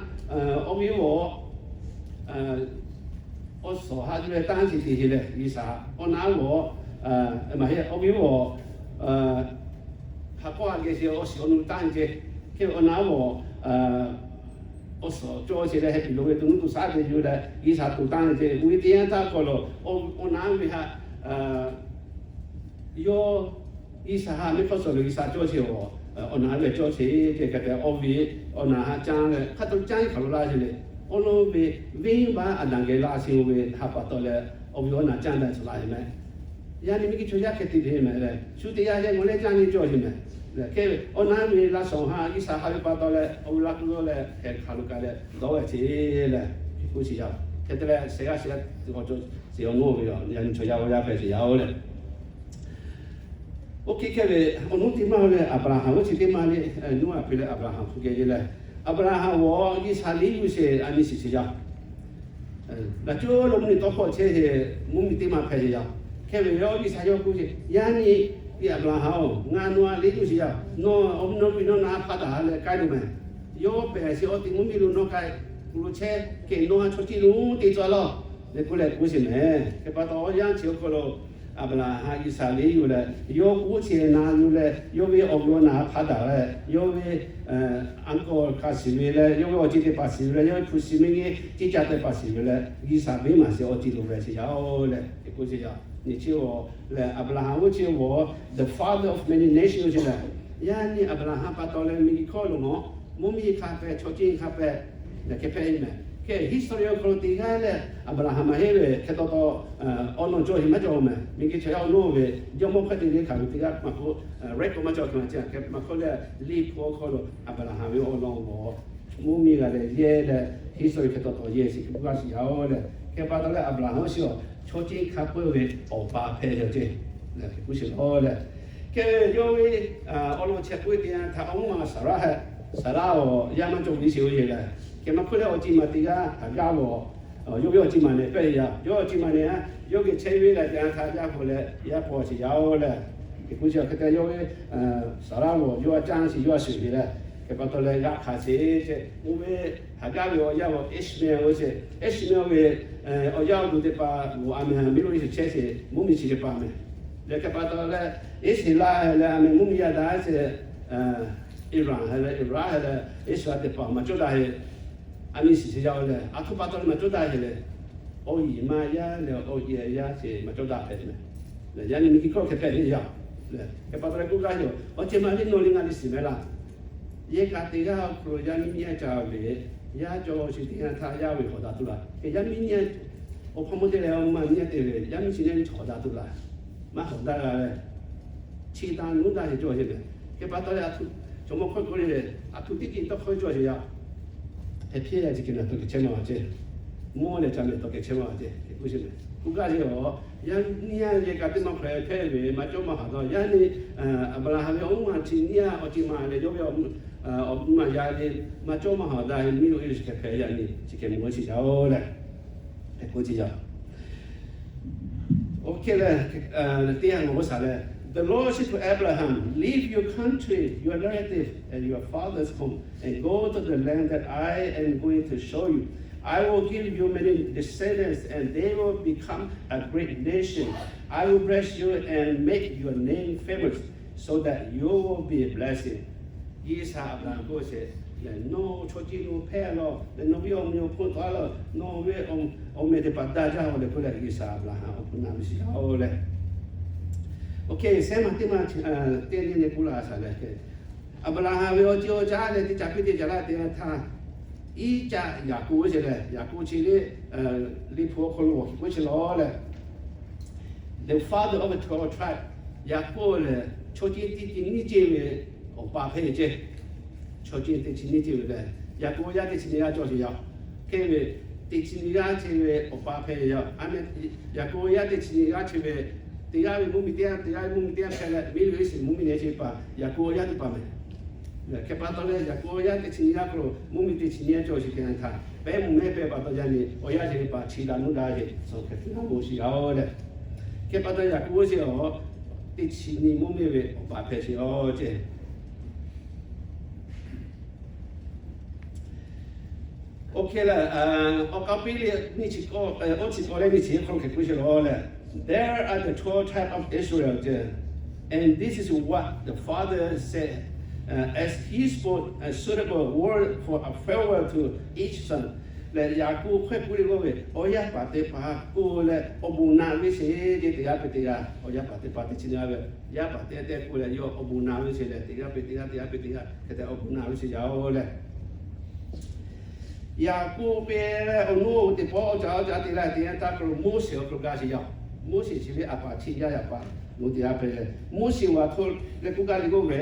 awˬ viˉ awˬ awˬ suhˍ ha yuˬ leh tanˇ ce te ce leh G'uiˬsha awˬ naˉ g'awˬ, maˇ heˆ, awˬ viˉ awˬ ha kawˆ a geh ce awˬ shiˍ awˬ nu tanˇ ce. Hk'e ve awˬ naˉ g'awˬ awˬ suhˍ cawˇ ce leh heh piˍ lo ve to nuˇ to shaˉ te yuˬ leh G'uiˬsha toꞈ tanˇ ce. Oˇ ve teˇ yanˇ htaˇ hk'aw lo awˬ naˉ ve htaꞈ yawˇ G'uiˬsha ha mehˆ hk'awˇ suhˍ ve G'uiˬsha cawˇ ce-oˬ, awˬ naˉ ve cawˇ ce te hk'e te awˬ viˉ awˬ naˉ ha caˇ leh hk'a to caˇ hk'aˬ lo laˇ ce le. Awˬ lawn ve venˇbaˆ Aˍdanˍ geh laˇ sheˍ-o ve ha pa taw leh awˬ viˉ awˬ naˉ caˇ daꞈ tcuh laˇ ve mehˍ. Yaꞈ nyi miˬguiˬ chaw yaˇ hk'e te ve mehˍ leh, shu teˇ yanˇ leh ngaˬ leh caˇ nyi cawˇ ce mehˍ. Hk'e ve awˬ naˉ ve laˇ shawˍ ha G'uiˬsha ha ve pa taw leh awˬ viˉ laˇ kuˇ lawˇ leh heh hk'aˬ lo kaꞈ leh dawˇ ve ce leh, k'oˆ sheˍ yaˇ. Hk'e te leh shehˍ g'aˇ shehˍ g'aˇ teˇ k'awꞈ cawˬ sheˍ awˬ naˉ ve yaꞈ nyi chaw yaˇ awˬ yaˇ hpehꞈ sheˍ yaˇ-oˬ leh, oˇ hk'e hk'e ve awˬ nuˇ teˇ maˇ leh Aˍbraˍhanˍ g'uˇ chi teˇ maˇ le, Noˉaꞈ hpehꞈ leh Aˍbraˍhanˍ hpu geh ce leh, Aˍbraˍhanˍ g'awˬ G'uiˬsha liˇ yuˬ sheˍ a nyi shiˍ sheˍ yaˇ. Daꞈ cuˇ lo mvuhˇ miˬ tawˇ hkawˇ chehˇ sheˍ, mvuhˇ miˬ teˇ maˇ hpehꞈ sheˍ yaˇ. Hk'e ve yawˇ G'uiˬsha yawˇ k'oˆ sheˍ, yaˇ nyi, Aˍbraˍhanˍ-oˬ, ngaˬ nawˬ htaꞈ liˇ yuˬ sheˍ yaˇ. Nawˬ awˬ miˇ nawˬ piˇ nawˬ na hpaˇ daꞈ leh k'ai tuˬ mehˍ. Yawˇ pehˬ sheˍ awˬ tiꞈ mvuhˇ miˬ lo nawˬ k'ai kuˬ lo chehˇ, hk'e nawˬ ha chaw ciˇ lo te tcuh laˇ. Leh k'oˆ leh k'oˆ sheˍ mehˍ. Hk'e pa taw awˬ yanˇ chi awˬ hk'aw lo Aˍbraˍhanˍ G'uiˬsha liˇ yuˬ leh, yawˇ k'oˆ chi na yuˬ leh, yawˇ ve awˬ miˇ awˬ na hpaˇ daꞈ leh, yawˇ ve a kawˆ hk'a shiˍ ve leh, yawˇ ve awˬ ceuˬ teˇ hpaˍ shiˍ ve leh, yawˇ ve hpu shiˍ miˇ nyi teˇ caˇ teˇ hpaˍ shiˍ ve leh, G'uiˬsha venˇ maˬ sheˍ awˬ ciˉ lo ve sheˍ yaˇ-oˬ leh, k'oˆ sheˍ yaˇ. Nyi chi g'awˬ leh Aˍbraˍhanˍ g'uˇ chi g'awˬ the father of many nations-oˬ sheˍ leh, yaˇ nyi Aˍbraˍhanˍ pa taw leh miˬguiˬ hkawˇ lo mvuhˇ miˬ hk'a pehˍ, chaw ciˇ hk'a pehˍ, leh hk'e hpehꞈ mehˍ. Hk'e history awˬ hk'aw lo teˇ g'aˇ leh Aˍbraˍhanˍ maˇ heˆ ve hk'e taw taw awˬ naw cawˇ sheˍ maˇ cawˇ mehˍ. Miˬguiˬ chaw yaˇ awˬ naw ve jawˇmawˇ hk'aˇ te le hk'aˬ ve teˇ g'aˇ maˇ k'oˆ, record maˇ cawˇ hk'e maˇ cawˇ hk'e maˇ k'oˆ leh, Liꞈ hpu awˬ hk'aw lo Aˍbraˍhanˍ ve awˬ lawn g'awˬ mvuhˇ miˬ g'a leh yehˇ leh history hk'e taw taw yehˇ sheˍ hk'e k'oˆ g'a shiˍ yaˇ-oˬ leh, hk'e pa taw leh Aˍbraˍhanˍ g'uˇ chi chaw ciˇ hk'a peu ve awˬ pa hpehꞈ ve ce, leh hk'e k'oˆ sheˍ lawˬ leh, hk'e yawˇ ve awˬ lawn chehˇ k'oˆ ve teˇ yanˇ htaˇ awˬ mvuhˇ ma Saˍraˆ hehꞈ, Saˍraˆ-oˬ, yaˇ maˇ cawˬ ve sheˍ-o sheˍ leh, hk'e maˇ hk'oˆ leh awˬ ciˉ maˬ teˇ g'aˇ htaꞈ gaˇ ve, yawˇ ve awˬ ciˉ maˬ nehˬ pehˇ yaˇ, yawˇ awˬ ciˉ maˬ nehˬ a, yawˇ geh chehˇ ve leh teˇ yanˇ htaˇ yaˇ k'o leh yaˇ paw sheˍ yaˇ-oˬ leh, hk'e k'oˆ sheˍ hk'e te yawˇ ve Saˍraˆ-oˬ, yawˇ a caˇ sheˍ yawˇ a shuˍ sheˍ leh, hk'e pa taw leh g'aꞈ hk'aˬ sheˍ ce, oˇ ve Haˍgaˆ ve awˬ yaˇ awˬ Ishmael ve, Ishmael ve awˬ yaˇ awˬ duˬ teˇ hpaˍ g'uˬ a meh miˉ lo Iˉsaˍreˍlaˆ chehˇ sheˍ, mvuhˇmiˬ chi teˇ hpaˍ meh. Leh hk'e pa taw leh, Iˉsaˍreˍlaˆ leh a meh mvuhˇmiˬ yaˇ daꞈ sheˍ, Aˍbraˍhanˍ leh Aˍbraˍhanˍ leh Iˉsaˍreˍlaˆ teˇ hpaˍ maˇ cawˇ daꞈ heˆ. A nyi shiˍ shiˍ yaˇ-oˬ leh, a htoꞈ pa taw leh maˇ cawˇ daꞈ heˆ leh, awˬ yiˍ maˇ yaˇ leh awˬ yehˬ yaˇ sheˍ maˇ cawˇ daꞈ hpehꞈ meh. Yaˇ nyi miˬguiˬ hk'oˆ hk'e hpehꞈ ve yaˇ. Leh hk'e pa taw leh k'oˆ gaˇ yoˬ, awˬ ceuˬ maˇ heˆ nawˬ leh ngaˬ liꞈ shiˍ meh laˇ. Yehˬ kaꞈ teˇ g'aˇ awˬ hk'aw lo yaˇ miˇ nyiˇ g'aˇ ca ve, yaˇ cawˬ chi teˇ g'aˇ htaˇ yaˇ ve hawˍ daꞈ tuˬ laˇ. Yaˇ miˇ nyiˇ g'aˇ, awˬ hpawˇ mawˇ teˇ leh awˬ ma nyiˇ g'aˇ te ve, yaˇ miˇ chi nyiˇ g'aˇ hawˍ daꞈ tuˬ laˇ. Maˇ hawˍ daꞈ g'a leh, chi taˇ nuˇ daꞈ heˆ cawˬ sheˍ meh. Hk'e pa taw leh, jawˇmawˇ hkawˇ k'oˆ le, a htoꞈ tiˉ tiˉ tawˇ hkawˇ cawˬ sheˍ yaˇ. Hk'e hpehꞈ yaˇ chi hk'e na tawˇ kehˬ chehˇ maˇ g'a ceˇ. Mawˇ leh ca meh tawˇ kehˬ chehˇ maˇ g'a ceˇ. Hk'e k'oˆ sheˍ meh. K'oˆ gaˇ sheˍ-oˬ, yaˇ nyiˇ g'aˇ yehˬ kaꞈ teˇ maˇ hpehꞈ hpehꞈ ve maˇ cawˇ maˇ hawˍ daꞈ. Yaˇ nyi Aˍbraˍhanˍ ve awˬ mvuhˇ maˬ chi nyiˇ g'aˇ awˬ ceuˬ maˇ leh yawˇ ve awˬ mvuhˇ maˬ yaˇ nyi maˇ cawˇ maˇ hawˍ daꞈ miˉ lo Iˉsaˍreˍlaˆ chi hk'e hpehꞈ yaˇ nyi chi hk'e mawˬ sheˍ yaˇ-oˬ leh, hk'e k'oˆ sheˍ yaˇ. Oˇ hk'e leh, teˇ yanˇ ngaˬ g'awˇ shaˍ leh, The Lord said to Abraham, Leave your country, your relative, and your father's home, and go to the land that I am going to show you. I will give you many descendants, and they will become a great nation. I will bless you and make your name famous, so that you will be a blessing. G'uiˬsha Aˍbraˍhanˍ k'oˆ sheˍ lehˬ, Nawˬ chaw ceuˬ lo hpehˇ laˇ leh nawˬ ve awˬ meh awˬ hpon tawˆ laˇ, nawˬ ve awˬ meh teˇ hpaˍ daꞈ jaˇ-oˬ leh k'oˆ leh, G'uiˬsha Aˍbraˍhanˍ awˬ hpon naꞈ ve shiˍ yaˇ-oˬ leh, oˇ hk'e sehˉ maˬ teˇ maˬ teˇ nyi k'oˆ laˇ shaˍ leh, Aˍbraˍhanˍ ve awˬ ceuˬ awˬ caˉ leh teˇ caꞈ piˇ teˇ caꞈ laˇ teˇ g'aˇ htaˇ, Iˉcaˆ, Yaˍkoˆ sheˍ leh, Yaˍkoˆ chi le, Liꞈ hpu awˬ hk'aw lo awˬ hk'e k'oˆ sheˍ law leh, the father of the twelve tribe, Yaˍkoˆ lehˬ chaw ceuˬ teˇ chi nyiˇ ceuˬ ve awˬ pa hpehꞈ ceˇ. Chaw ceuˬ teˇ chi nyiˇ ceuˬ ve lehˬ, Yaˍkoˆ yaˇ teˇ chi nyiˇ g'aˇ cawˬ sheˍ yaˇ. Hk'e ve teˇ chi nyiˇ g'aˇ chi ve awˬ pa hpehꞈ yaˇ. Yaˍkoˆ yaˇ teˇ chi nyiˇ g'aˇ chi ve teˇ g'aˇ ve mvuhˇmiˬ teˇ g'aˇ, teˇ g'aˇ ve mvuhˇmiˬ teˇ g'aˇ hpehꞈ leh, miˉ lo Iˉsaˍreˍlaˆ mvuhˇmiˬ nehˬ chi pa Yaˍkoˆ yaˇ teˇ hpaˍ meh. Hk'e pa taw leh, Yaˍkoˆ yaˇ teˇ chi nyiˇ g'aˇ hk'aw lo mvuhˇmiˬ teˇ chi nyiˇ g'aˇ cawˬ sheˍ hk'e htaˇ, pehˉ mvuhˇ mehˉ pehˇ pa taw yaˇ nyi awˬ yaˇ chi teˇ hpaˍ chi daꞈ nuˇ daꞈ sheˍ, suh hk'e te na lo shiˍ yaˇ-oˬ leh, hk'e pa taw Yaˍkoˆ sheˍ-oˬ, teˇ chi nyiˇ mvuhˇmiˬ ve awˬ pa hpehꞈ sheˍ-oˬ ceˇ. Oˇ hk'e leh, awˬ k'a piˇ le, nyiˇ chi k'awˇ, oˇ chi k'awˇ leh nyiˇ chi hk'aw lo hk'e k'oˆ sheˍ law leh, There are the twelve tribes of Israel ceˇ. And this is what the father said, as he spoke a suitable word for a farewell to each son. Leh Yaˍkoˆ hkawehˇ k'oˆ le k'oˆ ve, awˬ yaˇ paˍ teˇ hpaˍ k'oˆ leh awˬ bon naꞈ ve sheˍ ceˇ, teˇ g'aˇ peuˬ teˇ g'aˇ, awˬ yaˇ paˍ teˇ hpaˍ teˇ chi nyiˇ g'aˇ ve yaˇ paˍ teˇ g'aˇ tehꞈ k'oˆ leh yawˇ awˬ bon naꞈ ve sheˍ leh, teˇ g'aˇ peuˬ teˇ g'aˇ, teˇ g'aˇ peuˬ teˇ g'aˇ hk'e te awˬ bon naꞈ ve sheˍ yaˇ-oˬ leh, Yaˍkoˆ pehˇ leh awˬ nuˇ teˇ pawˆ awˬ caˉ awˬ caˉ te leh teˇ yanˇ htaˇ hk'aw lo Moˉseˍ awˬ hk'aw lo gaˇ sheˍ yaˇ. Moˉseˍ chi ve a paˍ chi yaˇ yaˇ paˍ lo teˇ g'aˇ hpehꞈ leh, Moˉseˍ awˬ hk'aw lo leh k'oˆ gaˇ le k'oˆ ve,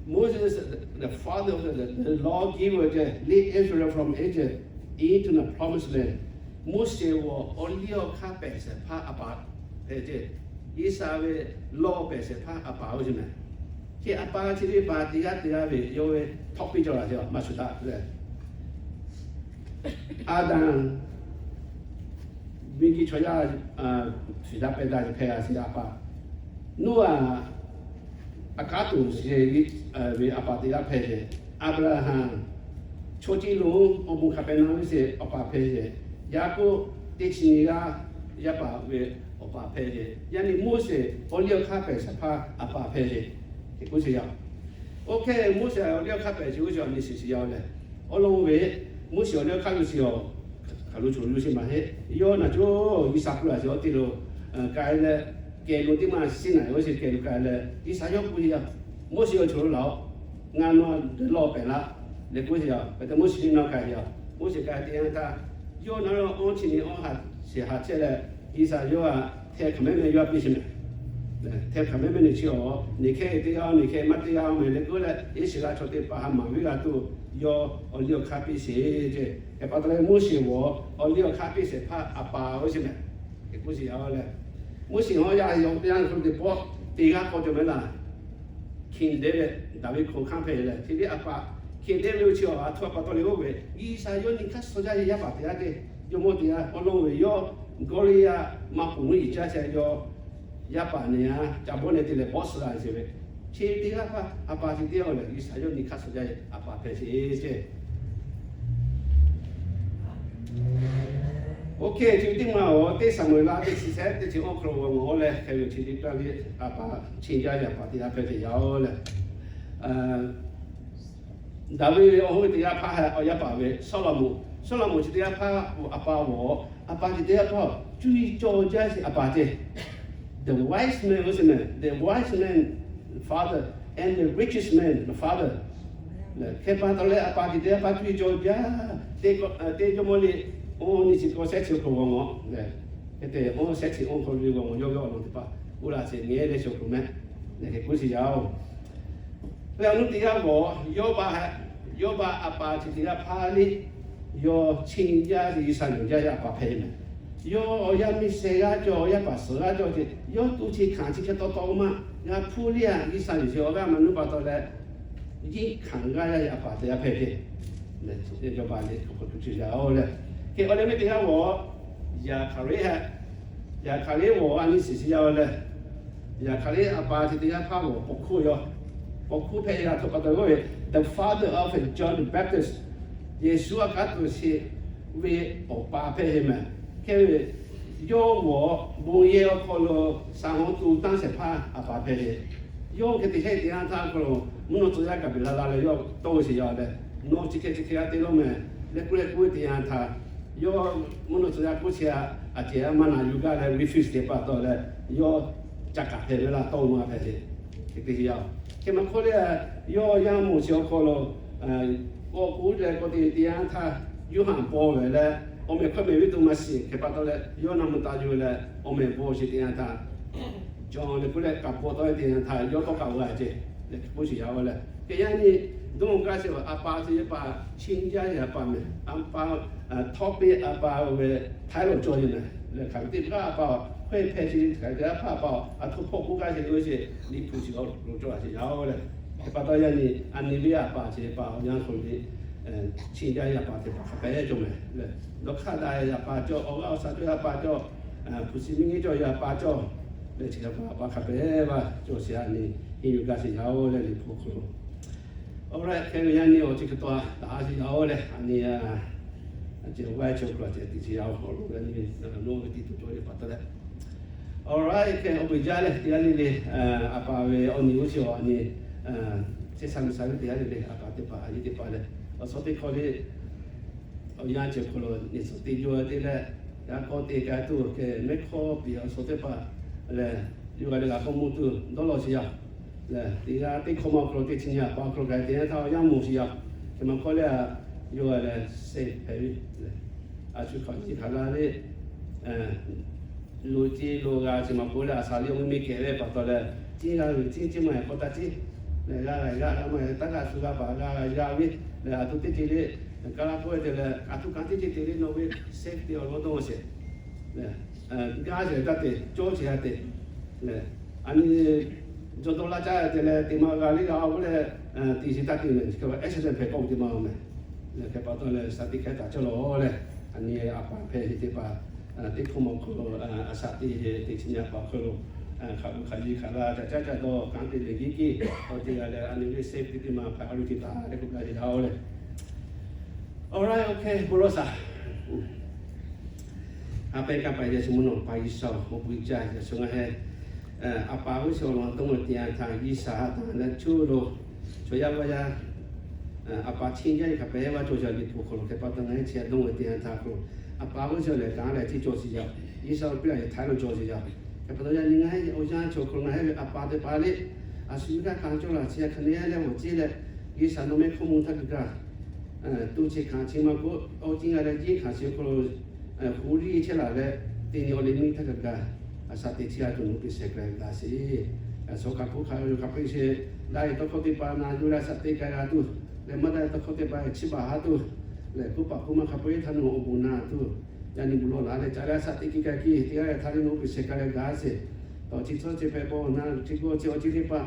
Moses, the father of the, the law giver, lead Israel from Egypt into the promised land. Moˉseˍ awˬ awˬ liˇ awˬ hk'aˇ pehˍ shehˍ hpaˇ a paˍ hpehꞈ ceˇ. G'uiˬsha ve law pehˍ shehˍ hpaˇ a paˍ oˇ ve meh. Chi a paˍ chi teˇ hpaˍ teˇ g'aˇ teˇ g'aˇ ve yawˇ ve htawˇ piˇ cawˬ la ceˇ, maˇ shuˍ daꞈ leh, Aˍdanˍ miˬguiˬ chaw yaˇ shuˍ daꞈ pehˬ daꞈ hpehꞈ g'a sheˍ a paˍ. Noˉaꞈ a kanˉ toˍ sheˍ ve a paˍ teˇ g'aˇ hpehꞈ sheˍ. Aˍbraˍhanˍ chaw ceuˬ lo awˬ bon hk'a pehꞈ na ve sheˍ a paˍ hpehꞈ sheˍ. Yaˍkoˆ teˇ chi nyiˇ g'aˇ yaˇ paˍ ve awˬ paˍ hpehꞈ sheˍ. Yaˇ nyi Moˉseˍ awˬ liˇ awˬ hk'aˇ pehˍ shehˍ hpaˇ a paˍ hpehꞈ sheˍ. Hk'e k'oˆ sheˍ yaˇ. Oˇ hk'e Moˉseˍ awˬ liˇ awˬ hk'aˇ pehˍ sheˍ oˇ ve awˬ nyi shiˍ shiˍ yaˇ-oˬ leh, awˬ lawn ve Moˉseˍ awˬ liˇ awˬ hk'aˇ lo shiˍ-oˬ, hk'aˬ lo choˬ lo shiˍ maˇ heˆ. Yawˇ naˬ cawˇ G'uiˬsha hpu laˬ sheˍ awˬ te lo k'ai leh, kehˬ lo teˇ maˇ shiˉ naꞈ ve awˬ shiˍ kehˬ lo k'ai leh G'uiˬsha yawˇ k'oˆ yaˇ, Moˉseˍ awˬ choˬ lo laˬ-oˬ, ngaˬ nawˬ dawˇ law pehˍ laˇ leh k'oˆ sheˍ yaˇ. Hk'e te Moˉseˍ naˬ k'ai yaˇ. Moˉseˍ k'ai teˇ yanˇ htaˇ, yawˇ naˬ lawˇ awˇ chi nyi awˇ ha sheˍ ha chehˇ leh, G'uiˬsha yawˇ htaꞈ hteh hk'aˬ mehˉ mehˉ yawˇ htaꞈ piˇ sheˍ meh. Hteh hk'aˬ mehˉ mehˉ nyi chi-oˬ, nyi hk'e teˇ g'aˇ nyi hk'e maˇ teˇ g'aˇ meh leh k'oˆ leh, Iˉsaˍreˍlaˆ chaw teˇ hpaˍ ha maˍ viˉ g'a tuˬ yawˇ awˬ liˇ awˬ hk'aˇ piˇ sheˍ ceˇ. Hk'e pa taw leh Moˉseˍ awˬ awˬ liˇ awˬ hk'aˇ piˇ shehˍ hpaˇ a paˍ oˇ ve meh. Hk'e k'oˆ sheˍ yaˇ-oˬ leh, Moˉseˍ hawˉ yaˇ yaw teˇ g'aˇ hk'aw lo teˇ pawˆ teˇ g'aˇ k'awꞈ cawˬ meh laˇ. King David, Daˍviˆ hkawˇ hk'aˇ hpehꞈ leh, chi teˇ a paˍ King David ve chi awˬ a htoꞈ pa taw leh oˇ ve G'uiˬsha yawˇ nyi hk'aˇ suh jaˇ ve yaˇ paˍ teˇ g'aˇ ceˇ. Jawˇmawˇ teˇ g'aˇ awˬ lawn ve yawˇ Gawˇliˇyaˆ maˇ ponˬ mvuhˇ yeˬ caˇ chehˇ yawˇ yaˇ paˍ nehˬ a ca bawˆ nehˬ te leh bawˆ suh la sheˍ ve, chi teˇ g'aˇ hpaˇ a paˍ chi teˇ g'aˇ leh G'uiˬsha yawˇ nyi hk'aˇ suh jaˇ ve a paˍ hpehꞈ sheˍ ceˇ. Oˇ hk'e chi ve teˇ maˬ awˬ teˇ Saˍmo-eˍlaˆ teˇ chi shehˆ teˇ chi awˇ hk'aw lo g'a mawˬ leh, hk'e ve chi teˇ g'aˇ ve a pa, chi jaˇ ve a pa teˇ g'aˇ hpehꞈ ve yaˇ-oˬ leh, Daˍviˆ ve awˬ hoˉ ve teˇ g'aˇ hpaˇ htaꞈ awˬ yaˇ paˍ ve Sawˉlaꞈmonˍ, Sawˉlaꞈmonˍ chi teˇ g'aˇ hpaˇ a pa g'awˬ, a pa chi teˇ g'aˇ hpaˇ cuˇ yiˍ cawˬ jaˇ sheˍ a pa ceh. The wise man, the wise man father and the richest man the father. Hk'e pa taw leh a pa chi teˇ g'aˇ hpaˇ cuˇ yiˍ cawˬ jaˇ. Teˇ jawˇmawˇ liꞈ awˇ nyi chi k'awˇ shehˆ chi awˬ hk'aw lo g'a mawˬ leh, hk'e te awˇ shehˆ chi awˇ hk'aw lo g'a mawˬ, yawˇ ve awˬ lawn teˇ hpaˍ oˇ laꞈ shehˍ ngeh leh chi awˬ hk'aw lo meh leh hk'e k'oˆ sheˍ yaˇ-oˬ. Leh awˬ nuˇ teˇ g'aˇ g'awˬ, Yawˇbaˆ htaꞈ, Yawˇbaˆ a pa chi teˇ g'aˇ hpaˇ liˇ, yawˇ chi jaˇ ve G'uiˬsha yuˬ jaˇ ve a pa hpehꞈ ve meh. Yawˇ awˬ yaˇ miˇ sheh g'aˇ cawˬ, awˬ yaˇ paˍ suhˍ g'aˇ cawˬ ceh, yawˇ tu chi hkanˍ chi hk'e taw taw maˇ g'a hpuˇ liˇ-a. G'uiˬsha yuˬ sheˍ awˬ g'aˇ maˇ nuˇ pa taw leh, yiˇ hkanˍ g'aˇ yaˇ ve a pa teˇ g'aˇ hpehꞈ ve. Yawˇbaˆ liꞈ hk'aw hk'aw lo cuˇ yaˇ-oˬ leh, hk'e awˬ leh mehˇ teˇ g'aˇ g'awˬ, Zaˍhkaˍriˆ htaꞈ, Zaˍhkaˍriˆ g'awˬ a nyi shiˍ shiˍ yaˇ-oˬ leh, Zaˍhkaˍriˆ a pa chi teˇ g'aˇ hpaˇ g'awˬ pawˬ hkuˇ yaˇ. Pawˬ hkuˇ hpehꞈ g'a htaꞈ pa taw k'oˆ ve, the father of John the Baptist, Yeˍsuˆ a kaˉ tuˬ sheˍ ve awˬ pa hpehꞈ ve meh. Hk'e ve yawˇ g'awˬ bon yehˬ awˬ hk'aw lo saˍ hawˉ tu tanˇ shehˍ hpaˇ a pa hpehꞈ ve. Yawˇ hk'e te shehˆ teˇ yanˇ htaˇ hk'aw lo mvuhˇ naw tcuh yaˇ Gaˍbeˍlaˍlaˆ leh yawˇ tawˇ ve sheˍ yaˇ leh, nawˬ chi hk'e chi hk'e g'a te laˇ meh leh k'oˆ leh k'oˆ ve teˇ yanˇ htaˇ, yawˇ mvuhˇ naw tcuh yaˇ k'oˆ chi a, a cehˬ a maˇ na yuˬ gaˇ leh refuse te pa taw leh, yawˇ ca kaˍ hpehꞈ ve laˇ, tawˇ maˇ hpehꞈ ve. Hk'e te yaˇ-oˬ. Hk'e maˇ hk'oˆ leh, yawˇ yaˇ moˍ chi awˬ hk'aw lo k'awꞈ k'oˆ leh k'awꞈ te teˇ yanˇ htaˇ, Yoˇhanˬ paw ve leh, awˬ meh hkawˇ meh viˉ to maˇ shiˍ. Hk'e pa taw leh yawˇ naˬ mvuhˇ taˍ yuˬ leh, awˬ meh paw sheˍ teˇ yanˇ htaˇ, Jawˇ leh k'oˆ leh kaꞈ paw tawˆ ve teˇ yanˇ htaˇ yawˇ tawˇ kaꞈ g'a ceh leh k'oˆ sheˍ yaˇ-oˬ leh, hk'e yaˇ nyi dawˇ g'a sheˍ a pa chi ve pa, chi jaˇ ve a pa meh, a pa htawˇ piˇ a pa ve htaiˉ lo cawˬ ve meh leh, hk'aˬ ve teˇ g'aˇ a pa hkawehˇ hpehˇ chi hk'aˬ ve teˇ g'aˇ hpaˇ a pa a htoꞈ hpawˇ k'oˆ gaˇ sheˍ ve sheˍ, liꞈ hpu shiˍ awˬ lo cawˬ a sheˍ yaˇ-oˬ leh, hk'e pa taw yaˇ nyi a nyi ve a pa chi ve pa awˬ yanˇ hk'aw lo chi jaˇ ve a pa teˇ hpaˍ hk'a pehˉ cawˬ meh leh, dawˇ hk'aˇ daꞈ ve a pa cawˬ, awˬ g'aˇ awˬ shaˍ cawˬ ve a pa cawˬ, hpu shi miˇ nyi cawˬ ve a pa cawˬ leh, chi hk'e pa a pa hk'a pehˉ ve cawˬ sheˍ a nyi, henˇ yuˬ gaˇ sheˍ yaˇ-oˬ leh liꞈ hpu hk'aw lo. Awˬ leh hk'e ve yaˇ nyi awˬ chi hk'e taw daꞈ a sheˍ yaˇ-oˬ leh, a nyi a ceh vaˇ ceh awˬ hk'aw lo a ceh teˇ chi yaˇ awˬ hk'aw lo yaˇ nyi ve, nawˬ ve teˇ tuˬ cawˬ ve pa taw leh, awˬ leh hk'e awˬ g'uiˬ jaˇ leh teˇ g'aˇ le le, a pa ve awˬ nyi oˇ chi awˬ a nyi, chi shaˍ miˬ shaˍ ve teˇ g'aˇ le le, a pa teˇ hpaˍ a nyi teˇ hpaˍ leh, awˬ suhˉ teˇ hkawˇ le awˬ yanˇ ceuˬ hk'aw lo neˇ suhˍ teˇ yawˇ te leh, yaꞈ k'aw te ka tuˬ hk'e mehˉ hk'awˇ piˍ awˬ suhˉ teˇ hpaˍ lehˬ, yawˇ g'a leh g'a k'awꞈ mawˬ tuˬ dawˇ law sheˍ yaˇ. Lehˬ teˇ g'aˇ teˇ hkawˇ ma awˬ hk'aw lo teˇ chi nyi a pa awˬ hk'aw lo k'ai teˇ yanˇ htaˇ awˬ yanˇ mawˬ sheˍ yaˇ. Hk'e maˇ hk'awˇ leh a, yawˇ g'a leh seh hpehꞈ ve lehˬ, a shu hk'aˬ chi hk'aˬ la le, lo ce lo g'a chi maˇ k'oˆ leh, a shaˍ liˇ awˬ mvuhˇ miˬ kehˬ ve pa taw leh, ciˉ g'a ve ciˉ ciˉ maˇ k'awꞈ taˇ ciˉ lehˬ, g'a g'a g'a g'a maˇ taˇ g'a shu g'a paˍ g'a g'a g'a ve lehˬ, a htoꞈ teˇ ceuˬ le, ka la k'oˆ ve te leh, a htoꞈ kanˉ teˇ ceuˬ te le nawˬ ve safety awˬ lawn dawˇ sheˍ. Gaˇ sheˍ taˇ te, cawˇ sheˍ a te lehˬ, a nyi jawˇ dawˇ laˇ caˇ te leh te maˇ g'a le g'a k'oˆ leh, te sheˍ taˇ te meh, accident hpehꞈ k'oˆ te maˇ meh. Lehˬ hk'e pa taw leh shaˍ tiꞈ hk'e taˍ cawˇ law leh, a nyi a pa hpehꞈ ve teˇ hpaˍ teˇ hkawˇ ma awˬ hk'aw lo, a shaˍ tiꞈ teˇ chi nyi a pa awˬ hk'aw lo, hk'aˬ lo hk'aˬ yiˇ hk'aˬ la ca caˉ ca dawˇ kanˉ te lehˬ giˉ giˉ, awˬ te g'a leh a nyi ve safety teˇ maˇ priority taˍ leh k'oˆ gaˇ ve yaˇ-oˬ leh. Awˬ leh, awˬ hk'e bon lawˬ shaˍ. A pehˇ kaˇ pa yaˇ chi mvuhˇ naw pa G'uiˬsha awˬ bon jaˇ yaꞈ shu ngaˬ heh, a pa g'uˇ suhˍ awˬ lawn dawˇ ve teˇ yanˇ htaˇ G'uiˬsha ha taˍ leh cuˇ lo, chaw yaˇ vaˇ yaˇ, a pa chi jaˇ ve hk'a pehˉ vaˇ cawˬ yaˇ liꞈ hpu hk'aw lo hk'e pa taw ngaˬ heh chi dawˇ ve teˇ yanˇ htaˇ hk'aw lo, a pa g'uˇ suhˍ lehˬ kanˉ leh teˇ cawˬ sheˍ yaˇ, G'uiˬsha awˬ piˇ laꞈ yehˬ htaiˉ lo cawˬ sheˍ yaˇ. Hk'e pa taw yaˇ nyi ngaˬ heh awˬ yanˇ chaw hk'aw lo ngaˬ heh ve a pa teˇ hpaˍ le, a shu ve kanˉ kanˉ cawˇ laˬ chi hk'e nehˉ leh awˬ ceˇ leh, G'uiˬsha nawˬ mehˆ hkawˇ mvuh htaˇ kaꞈ kaꞈ, tuˇ chi hkanˍ chi maˇ k'oˆ, awˬ ceˇ g'a leh yeˇ hkanˍ chi awˬ hk'aw lo, hk'oˆ liˇ chehˇ laˬ leh, teˇ nyi awˬ liˇ miˇ htaˇ kaꞈ kaꞈ, a shaˍ tiꞈ chi a tuˬ nawˬ piˇ shehˍ k'ai g'a sheˍ. Shaw hk'a hpuˇ hk'a yawˬ hk'a peu-eˬ sheˍ, daꞈ ve tawˇ hkawˇ teˇ hpaˍ na yuˬ leh a shaˍ tiꞈ k'ai g'a tuˬ, leh maˇ daꞈ ve tawˇ hkawˇ teˇ hpaˍ chiˇ baˬ haˉ tuˬ, leh k'oˆ paˍ k'oˆ ma hk'a peu-eˬ htaˇ nawˬ awˬ bon na tuˬ, yaˇ nyi bon lawˬ laˬ leh ca leh a shaˍ tiꞈ kiˇ k'ai kiˇ teˇ g'aˇ leh htaˇ le nawˬ piˇ shehˍ k'ai leh g'a sheˍ. Tawˇ chi tcuhˉ chi hpehꞈ pa awˬ na chi k'o chi awˬ ceˇ teˇ hpaˍ,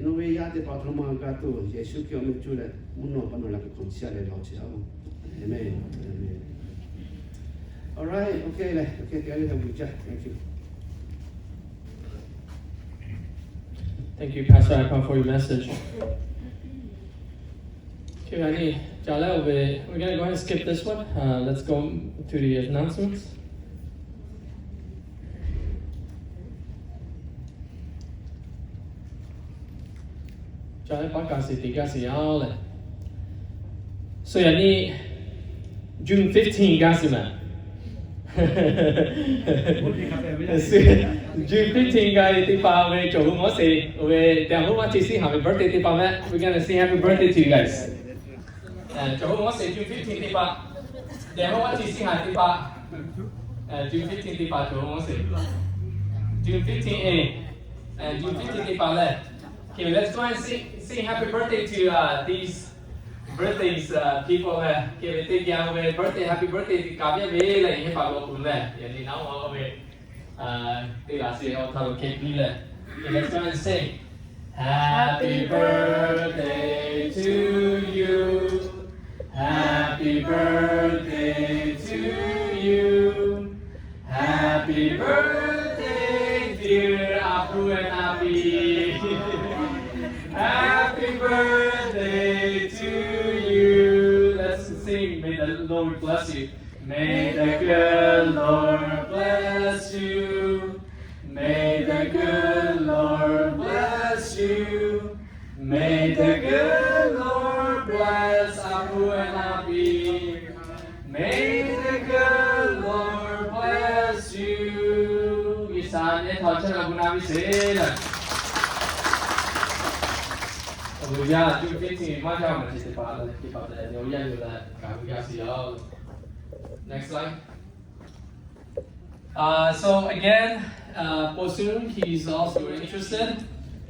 nawˬ ve yaˇ teˇ hpaˍ htaꞈ maˇ g'a tuˬ Yeˍsuˆ Hkriꞈ awˬ meh cuˇ leh mvuhˇ naw pa nawˬ laꞈ kuiˬ hk'aw chiˇ a leh lawˬ chi a-oˬ. Amen. Amen. All right, okay leh, okay, teˇ g'aˇ le le g'a mui jaˇ. Thank you. Thank you, Pastor Akon, for your message. Hk'e a nyi Ca leh, we're gonna go ahead and skip this one. Uh, let's go to the announcements. Ca leh, paˉ kaꞈ shiˍ teˇ g'aˇ shiˍ yaˇ leh, so yaꞈ nyi June fifteen g'aˇ shiˍ mehˍ. June fifteen g'aˇ teˇ hpaˍ ve cawˬ hui mawˇ sheˍ ve tehꞈ hoˉ maˇ chi siˉ haˍ ve birthday teˇ hpaˍ mehˍ. We're gonna sing happy birthday to you guys. Cawˬ hui mawˇ sheˍ June fifteen teˇ hpaˍ, tehꞈ hoˉ maˇ chi siˉ haˍ teˇ hpaˍ, June fifteen teˇ hpaˍ cawˬ hui mawˇ sheˍ. June fifteen, June fifteen teˇ hpaˍ leh, okay, let's go and sing, sing happy birthday to uh, these birthdays uh, people leh, okay, ve teˇ geh ve birthday, happy birthday teˇ kaꞈ ve leh, yehˇ paˍ lo kuˬ leh, yaꞈ nyi naˉ ma ve teˇ g'aˇ shiˍ awˬ htaˇ lo hk'e piˇ leh, let's go and sing. Happy birthday to you. Happy birthday to you. Happy birthday, dear Apu and Api. Happy birthday to you. Let's sing. May the Lord bless you. May the good Lord bless you. May the good Lord bless you. May the good Lord bless Apu and Api. May the good Lord bless you. G'uiˬsha nehˬ htaꞈ chehˇ la gu na ve sheˍ leh. Awˬ yaˇ June fifteen maˇ jaˇ maˬ chi teˇ hpaˍ leh, teˇ hpaˍ leh, awˬ yaˇ yuˬ leh kaꞈ g'aˇ shiˍ yaˇ. Next slide. Uh, so again, uh, Posung, he's also interested.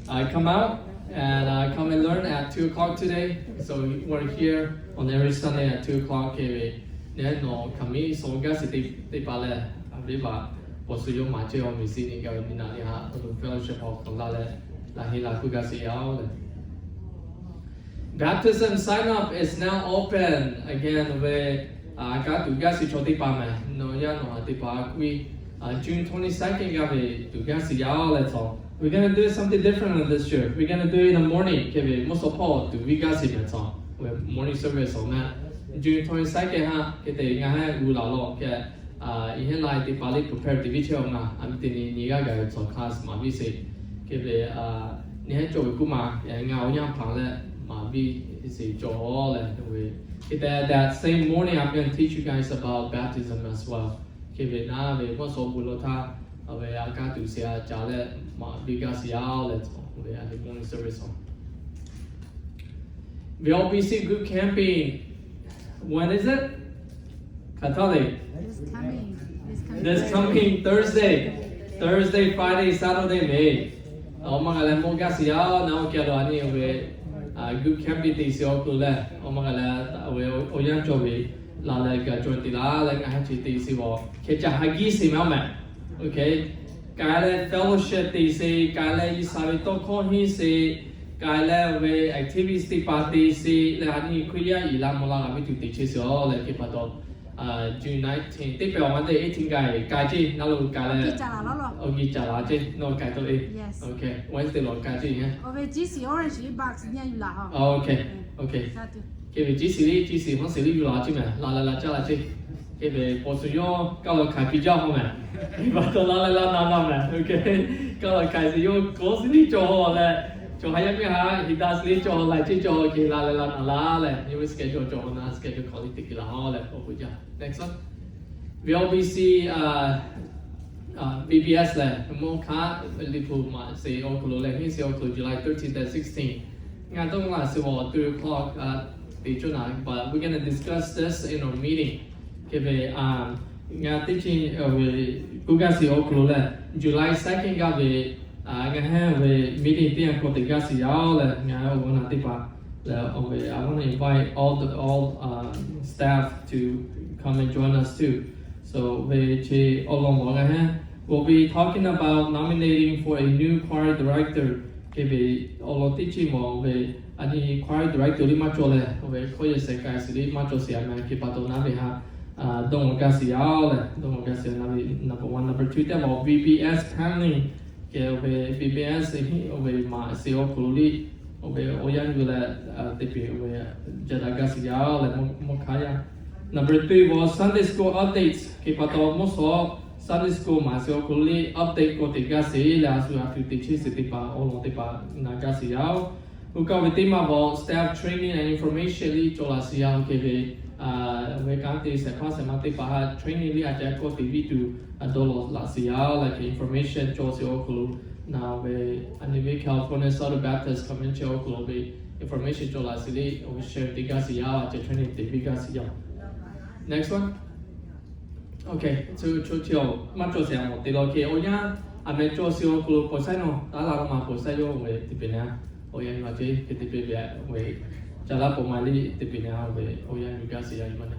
Uh, come out and uh, come and learn at two o'clock today. So we're here on every Sunday at two o'clock. Ke ve nehˬ nawˬ hk'aˬ miˉ suh g'aˇ shiˍ teˇ hpaˍ leh, a viˉ paˍ Posung yawˇ maˍ chehˇ awˬ miˬ shiˍ nyi gaˇ ve nyi naˍ nyi haꞈ awˬ hk'aw lo fellowship hall hk'aw laˇ leh, laꞈ heˆ laꞈ hkuˇ g'aˇ shiˍ yaˇ leh. Baptism sign up is now open again ve, a, kaˉ tuˬ g'aˇ shiˍ chaw teˇ hpaˍ mehˍ, nawˬ yaˇ nawˬ ha teˇ hpaˍ k'oˆ ve, a, June twenty-second g'aˇ ve tuˬ g'aˇ shiˍ yaˇ leh chaw. We're gonna do something different this year. We're gonna do it in the morning. Ke ve mvuhˇ suhˍ hpawˇ tuˬ viˉ g'aˇ shiˍ mehˍ chaw. Ve morning service awˬ mehˍ. June twenty-second haꞈ hk'e te ngaˬ hui g'uˇ laˬ lawˬ hk'e, a, i heˆ lai teˇ hpaˍ lehˬ prepare teˇ viˉ chehˇ awˬ ngaˬ, a miˇ teˇ nyi nyi g'aˇ gaˬ ve chaw class maˍ viˉ sheˍ. Ke ve, a, nehˬ heˆ cawˬ ve kuˇ ma, ngaˬ awˬ yanˇ hpaˍ leh maˍ viˉ sheˍ cawˬ leh ve. Hk'e te that same morning I'm gonna teach you guys about baptism as well. Hk'e ve naˉ ve mvuhˇ suhˍ bon lawˬ htaˇ, a ve a kaˉ tuˬ shiˍ a ca leh maˍ viˉ g'aˇ shiˍ yaˇ leh ve a morning service awˬ. V O B C group camping. When is it? Hk'aˬ htaˇ le? This coming, this coming Thursday. Thursday, Friday, Saturday mehˍ. Awˬ ma g'a leh mawˇ g'aˇ shiˍ yaˇ naˉ oˇ keh lo a nyi ve group camping teˇ shiˍ awˬ hk'aw lo leh, awˬ ma g'a leh ve awˬ yanˇ cawˬ ve la leh gaˬ cawˬ teˇ laˇ leh ngaˬ hui chi teˇ shiˍ awˬ hk'e ca ha giˇ shiˍ mehˍ awˬ mehˍ. Okay. K'ai leh fellowship teˇ shiˍ, k'ai leh G'uiˬsha ve tawˇ hkawˇ henˇ shiˍ, k'ai leh ve activity teˇ hpaˍ teˇ shiˍ leh a nyi Hkriꞈ yaˇ iˍ la mvuh la g'a ve tuˬ teˇ chi shiˍ awˬ leh hk'e pa taw, June nineteen teˇ pehˍ awˬ ma teˇ eighteen k'ai k'ai ceˇ naˉ lo k'ai leh awˬ g'uˇ caˍ la ceˇ nawˬ k'ai taw e. Okay, Wednesday lawˬ k'ai ceˇ. Okay, okay. Hk'e ve ciˉ shiˍ liˇ ciˉ shiˍ hawˉ shiˍ liˇ yuˬ la ceˇ mehˍ, la leh la caˇ la ceˇ. Hk'e ve paw suh yawˇ kaˇ lo hk'aiˬ piˇ jaˇ hawˉ mehˍ. Hk'e pa taw la leh la na la mehˍ. Okay, kaˇ lo hk'aiˬ shiˍ yawˇ kawˆ shiˍ liˇ cawˬ hawˉ leh, cawˬ ha yaˇ miˇ ha hiˍ daꞈ shiˍ liˇ cawˬ hawˉ laiˬ ceˇ cawˬ hawˉ hk'e la leh la na la leh yawˇ ve schedule cawˬ hawˉ na schedule hk'aw liˇ teˇ hk'e la hawˉ leh k'awꞈ k'oˆ jaˇ. Next one. V O B C, uh, uh, V B S lehˬ, mvuhˇ hk'aˆ liꞈ hpu maꞈ shiˍ awˬ hk'aw lo leh henˇ shiˍ awˬ hk'aw lo July thirteenth and sixteenth. Ngaˬ dawˇ laˬ shiˍ awˬ three o'clock, uh, teˇ cawˬ na, but we're gonna discuss this in our meeting. Hk'e ve, a, ngaˬ teˇ chi ve kuˇ g'aˇ shiˍ awˬ hk'aw lo leh July second g'aˇ ve, a, ngaˬ hui ve meeting teˇ yanˇ hk'aw teꞈ g'aˇ shiˍ yaˇ leh ngaˬ hui awˬ g'aˇ na teˇ hpaˍ leh awˬ ve, I want to invite all the, all, uh, staff to come and join us too. So ve chi awˬ lawn mawˬ g'a hehˉ, we'll be talking about nominating for a new choir director. Hk'e ve awˬ lawn teˇ chi mawˬ ve a nyi choir director liˇ maˇ cawˬ leh, awˬ ve hkawˇ yehˬ sehˍ k'ai shiˍ liˇ maˇ cawˬ shiˍ a mehˍ. Hk'e pa taw naˉ ve haꞈ dawˇ mawˬ g'aˇ shiˍ yaˇ leh dawˇ mawˬ g'aˇ shiˍ naˉ ve number one, number two teˇ mawˬ V B S planning. Hk'e awˬ ve V B S henˇ awˬ ve maꞈ shiˍ awˬ hk'aw lo liˇ Oˇ ve awˬ yanˇ yuˬ leh teˇ peˍ oˇ ve jaˇ daꞈ gaˇ sheˍ yaˇ leh mawˇ hk'aˇ yaˇ. Number three, awˬ Sunday school updates hk'e pa taw, mvuhˇ shawˉ Sunday school maˍ sheˍ awˬ hk'aw lo le update k'awꞈ te gaˇ sheˍ leh, a shu a tuˬ te chehˇ sheˍ teˇ hpaˍ awˬ lawn teˇ hpaˍ na gaˇ sheˍ yaˇ-oˬ. Oˇ kaꞈ ve teˇ maˇ awˬ staff training and information liꞈ cawˬ laˬ sheˍ yaˇ oˇ hk'e ve, ve kanˉ te shehˍ hpaˇ shehˍ ma teˇ hpaˍ htaꞈ training liꞈ a ca k'awꞈ te viˇ tuˬ dawˇ law laꞈ sheˍ yaˇ leh hk'e information cawˬ sheˍ awˬ hk'aw lo, na ve a nyi ve California Southern Baptist Convention awˬ hk'aw lo ve information cawˬ laˬ sheˍ liꞈ awˬ ve share te gaˇ sheˍ yaˇ, a ca training te viˇ gaˇ sheˍ yaˇ. Next one. Okay, so cho chi awˬ maˇ cawˬ sheˍ a mawˬ te law hk'e awˬ yanˇ a meh cawˬ sheˍ awˬ hk'aw lo pawˬ shaiˉ nawˬ taˉ la k'o ma pawˬ shaiˉ yawˇ ve teˇ peˍ na, awˬ yanˇ yuˬ a ce hk'e teˇ peˇ ve ve ca laˇ pawˬ ma liꞈ teˇ peˍ na ve awˬ yanˇ yuˬ gaˇ sheˍ yaˇ yuˬ ma na.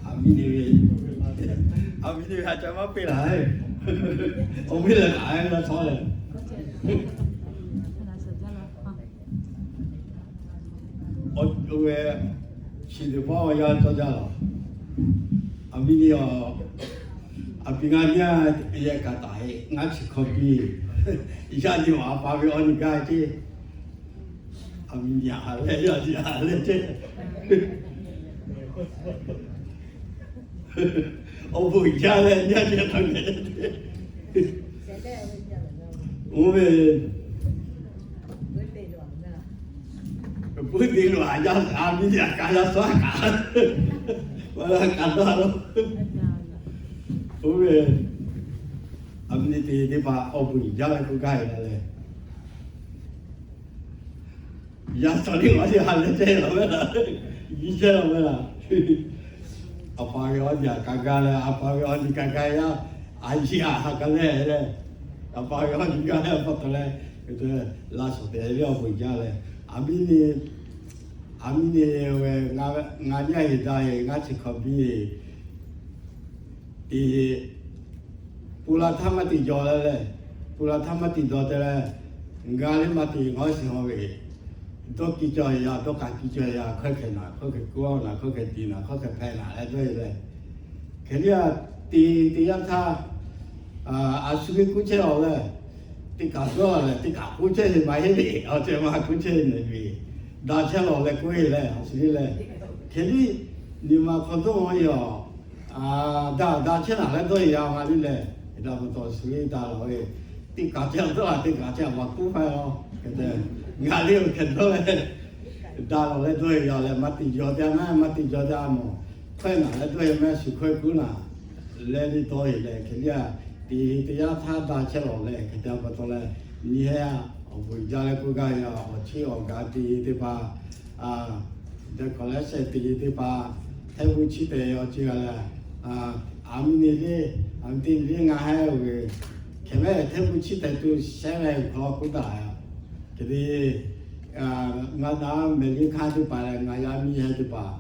A miˇ ni ve, a miˇ ni ve a ca maˇ peꞈ laˬ, awˬ viˉ lehˬ kaꞈ a la chaw lehˬ. Oˇ ve chi teˇ pawˆ awˬ yanˇ cawˇ jaˇ lawˬ. A miˇ ni a, a pi ngaˇ nyaˇ yehˬ kaꞈ taˍ heˆ, ngaˇ chi hkawˇ piˇ. Yaˇ nyi awˬ a pa ve awˬ nyi gaˇ ce. A miˇ ni a leh yaˇ nyi a leh ce. Awˬ bon jaˇ leh nyaˇ ce taˇ leh. Oˇ ve, puiˉ te lo a yaˇ a miˇ ni a kaꞈ yaˇ suhˉ kaꞈ, a la kaꞈ daꞈ lo. Oˇ ve, a miˇ ni te teˇ hpaˍ awˬ bon jaˇ leh k'oˆ gaˇ e la leh, yaˇ suhˉ liꞈ awˬ liˇ ha leh ceh laˬ ve laˬ, yiˇ ceh laˬ ve laˬ. A pa ve awˬ nyi a kaꞈ gaˇ leh, a pa ve awˬ nyi kaꞈ gaˇ yaˇ, a yiˇ a ha gaˇ leh leh, a pa ve awˬ nyi gaˇ leh pa taw leh, laˇ shawˍ tehꞈ ve awˬ bon jaˇ leh, a miˇ ni, a miˇ ni ve, ngaˇ nyaˇ heˍ daꞈ heˍ, ngaˇ chi hkawˇ piˇ te, pun la htaˇ maˇ te jaw leh leh, pun la htaˇ maˇ te jaw te leh, ngaˬ liˇ maˇ te ngawˬ shiˍ haw ve, dawˇ kiˇ cawˬ yaˇ, dawˇ kaꞈ kiˇ cawˬ yaˇ, hkawˇ hkeh naˬ, hkawˇ hkeh kuˉ naˬ, hkawˇ hkeh tiˍ naˬ, hkawˇ hkeh hpehꞈ naˬ leh dawˇ e leh, hk'e liˇ a te, te yaˇ htaˇ, a shu ve kuˉ chehˇ lawˬ leh, teˇ kaꞈ dawˇ leh teˇ kaꞈ kuˉ chehˇ ve maˇ heˆ ve, awˬ ceh ma kuˉ chehˇ ve mehˍ ve, daꞈ chehˇ lawˬ leh k'oˆ e leh, a shu liˇ leh, hk'e liˇ nyi ma hk'aw dawˇ a yaˇ daꞈ daꞈ chehˇ naˬ leh dawˇ e yaˇ ngaˬ liˇ leh, daꞈ pa taw shu liˇ daꞈ lawˬ ve, teˇ kaꞈ chehˇ dawˇ a teˇ kaꞈ chehˇ a maˇ kuˉ hpehꞈ lawˬ. Ngaˬ liˇ awˬ hkeh dawˇ leh, daꞈ lawˬ leh dawˇ e yaˇ leh maˇ te jaw te a maˇ, maˇ te jaw te a mawˬ, hkawˇ naˬ leh dawˇ e mehˍ shu hkawˇ kuˉ naˬ leh liˇ dawˇ e leh hk'e liˇ a te, te yaˇ htaˇ daꞈ chehˇ lawˬ leh hk'e te pa taw leh, nyi heh awˬ bon jaˇ leh k'oˆ gaˇ yaˇ awˬ chiˇ awˬ ga te teˇ hpaˍ, deh kawˬ leh shehˍ te teˇ hpaˍ, hteˇ bon chiˇ tehꞈ awˬ ceuˬ g'a leh, a miˇ ni le, a miˇ te le ngaˬ heh ve, hkeh mehˍ hteˇ bon chiˇ tehꞈ tuˬ shehˍ ve hk'aw k'oˆ taˍ. Hk'e te, ngaˬ daꞈ mehˍ liˇ hkanˇ teˇ hpaˍ leh ngaˬ yaˇ miˇ heh teˇ hpaˍ,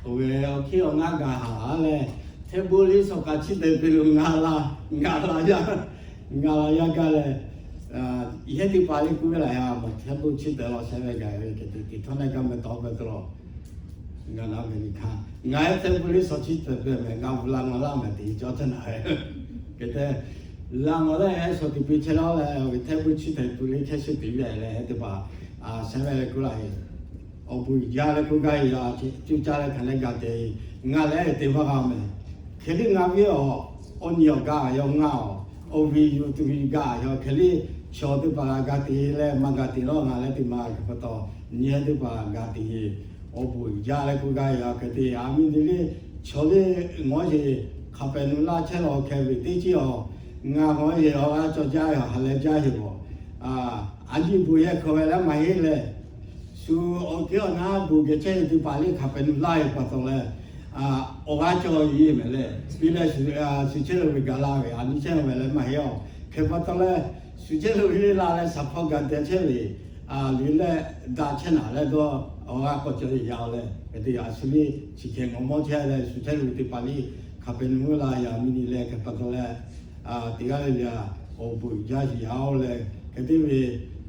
awˬ ve awˬ hkiˉ awˬ ngaˇ gaˬ haˍ leh, hteˇ bon liˇ shawˍ kaꞈ chiˇ tehꞈ te lo ngaˬ la, ngaˬ la yaˇ, ngaˬ la yaˇ gaˇ leh, yehˇ teˇ hpaˍ liˇ kuˉ ve laˬ yaˇ mawˬ hteˇ bon chiˇ tehꞈ law shehˍ ve gaˬ ve hk'e te te htawˇ leh gaˇ meh tawˍ ve te lawˬ. Ngaˬ daꞈ mehˍ liˇ hkanˇ ngaˬ heh hteˇ bon liˇ shawˍ chiˇ tehꞈ peuˬ mehˍ ngaˬ la ngaˬ laˇ mehˍ te cawˇ te naˬ ve, hk'e te, la ngaˬ leh heh shawˍ te piˇ chehˇ lawˬ leh, hteˇ bon chiˇ tehꞈ tuˬ liˇ hkehˇ shiˍ te ve leh heh teˇ hpaˍ, shehˍ ve leh kuˉ la ve, awˬ bon jaˇ leh k'oˆ gaˇ yaˇ, cuˇ caˇ leh hk'aˬ leh gaˬ te, ngaˬ leh te maˇ g'a mehˍ. Hk'e liˇ ngaˬ ve awˬ, awˬ nyi awˬ ga yaw ngaˬ awˬ, awˬ viˉ yuˬ tuˬ ve ga yaw hk'e liˇ, chaw teˇ hpaˍ g'a ga te leh maˇ ga te lawˬ ngaˬ leh te maˇ g'a pa taw, nyi heh teˇ hpaˍ ga te, awˬ bon jaˇ leh k'oˆ gaˇ yaˇ hk'e te a miˇ te liˇ, chaw liˇ ngawˬ yeˬ hk'a pehꞈ nu laˇ chehˇ lawˬ hkeh ve teˇ ceuˬ awˬ, ngaˬ ngawˬ yeˬ awˬ g'a cawˬ jaˇ yaˇ ha leh jaˇ heˍ lawˬ. A nyi bon yehˬ hkawˇ ve leh maˇ heˆ leh, shu awˬ hkiˉ awˬ naˉ bon geh chehˇ ve teˇ hpaˍ liˇ hk'a pehꞈ nu laˇ ve pa taw leh, awˬ g'a cawˬ yeˬ mehˍ leh piˇ leh, shu chehˇ lo ve ga laˇ ve a nyi chehˇ ve leh maˇ heˆ awˬ hkeh pa taw leh, shu chehˇ lo ve liˇ la leh shaˍ hpawˇ ga te chehˇ ve, a liˇ leh daꞈ chehˇ naˬ leh dawˇ, awˬ g'a k'awꞈ cawˬ yeˬ yaˇ leh hk'e te a shu liˇ chi hkeh ngawˬ mawˇ chehˇ leh shu chehˇ lo ve teˇ hpaˍ liˇ hk'a pehꞈ nu la yaˇ miˇ ni leh hkeh pa taw leh, teˇ g'aˇ le le a, awˬ bon jaˇ yeˬ yaˇ oˬ leh hk'e te ve,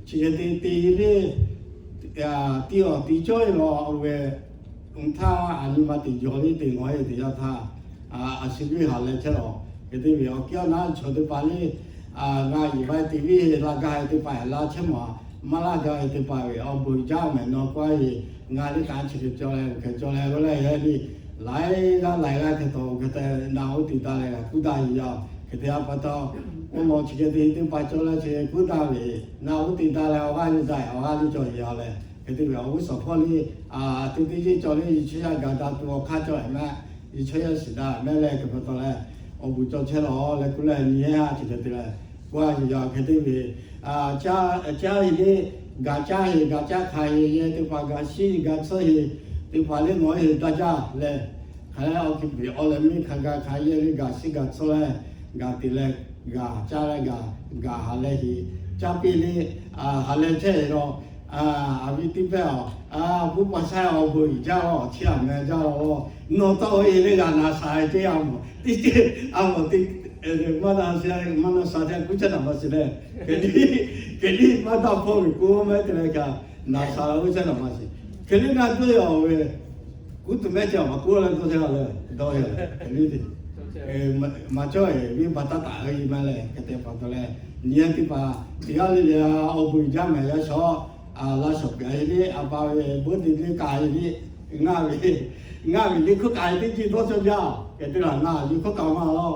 chi hk'e te te liˇ tiˇ awˬ tiˇ cawˇ e lawˬ ve, mvuhˇ htaˇ a nyi ma teꞈ jawˬ le teꞈ ngawˬ e teꞈ yaˇ htaˇ, a shu g'uiˇ haˍ leh chehˇ lawˬ. Hk'e te ve awˬ kiˇ awˬ naˉ chaw teˇ hpaˍ le, ngaˬ iˍ vaˇ teꞈ viˇ la gaˇ ve teˇ hpaˍ la chehˇ mawˬ, maˇ laˇ gaˇ ve teˇ hpaˍ ve awˬ bon jaˇ mehˍ nawˬ k'oˆ ve, ngaˬ le kaꞈ chi hk'e cawˬ leh, hk'e cawˬ leh g'aˇ leh he le, laiˉ g'aˇ laiˉ g'aˇ hk'e taw hk'e te naˬ oˇ te daꞈ leh g'a kuˉ daꞈ ve yaˇ. Hk'e te a pa taw, oˇ lawˬ chi hk'e te teˇ hpaˍ cawˬ leh chi kuˉ daꞈ ve, naˬ oˇ te daꞈ leh awˬ g'aˇ le daꞈ awˬ g'aˇ le cawˬ ve yaˇ leh, hk'e te ve awˬ g'uˇ suhˍ hpawˇ le, te teˇ yeˇ cawˬ le, Yeˍsuˆ yaˇ gaˬ daꞈ tuˬ awˬ hk'aˇ cawˬ mehˍ, Yeˍsuˆ yaˇ shiˍ daꞈ mehˍ leh hk'e pa taw leh, awˬ bon cawˬ chehˇ lawˬ leh k'oˆ leh nyi ha chi hk'e te leh, k'oˆ a yaˇ hk'e te ve, caˇ he le, gaˬ caˇ he gaˬ caˇ hk'aˬ he yehˇ teˇ hpaˍ gaˬ shiˉ gaˬ tsuhˇ he, teˇ hpaˍ le nawˬ he daꞈ jaˇ leh, hk'aˬ leh awˬ hk'e ve awˬ leh miˇ hk'aˬ gaˬ hk'aˬ yehˇ le gaˬ shiˉ gaˬ tsuhˇ leh, gaˬ teꞈ leh gaˬ caˇ leh gaˬ gaˬ ha leh he, caˇ piˇ le, ha leh chehˇ he lawˬ. Aˬ viˉ teˇ pehˇ a, a puˉ pa shaˉ awˬ bon uiˍ jaˇ lawˬ, chi aˬ meh jaˇ lawˬ. Nawˬ tawˇ e le g'a naˍ shaˍ ceh a mawˬ teˇ ceh, a mawˬ teˇ, maˇ na, maˇ na sha te kuˉ chehˇ naˍ ma shiˍ leh, hk'e te, hk'e te maˇ daꞈ hpawˇ ve k'oˆ mehˍ te leh kaꞈ, naˍ shaˍ la kuˉ chehˇ naˍ ma shiˍ. Hk'e le ngaˬ dawˇ yaw ve, kuˉ tuˬ mehˍ ceh a maˇ k'oˆ leh dawˇ chehˇ a leh dawˇ yaw, hk'e le te, maˇ cawˇ e viˉ pa taˇ taˍ ve maˇ leh hk'e te pa taw leh, nyi ha teˇ hpaˍ teˇ g'aˇ le le awˬ bon uiˍ jaˇ mehˍ yaˇ shawˍ, laˇ shawˍ piˍ a e le a pa ve bon te le kaꞈ e le, ngaˬ ve, ngaˬ ve liꞈ hkawˇ kaꞈ e teˇ ceuˬ dawˇ cawˇ jaˇ. Hk'e te laˬ ngaˬ liꞈ hkawˇ kaꞈ maˇ lawˬ.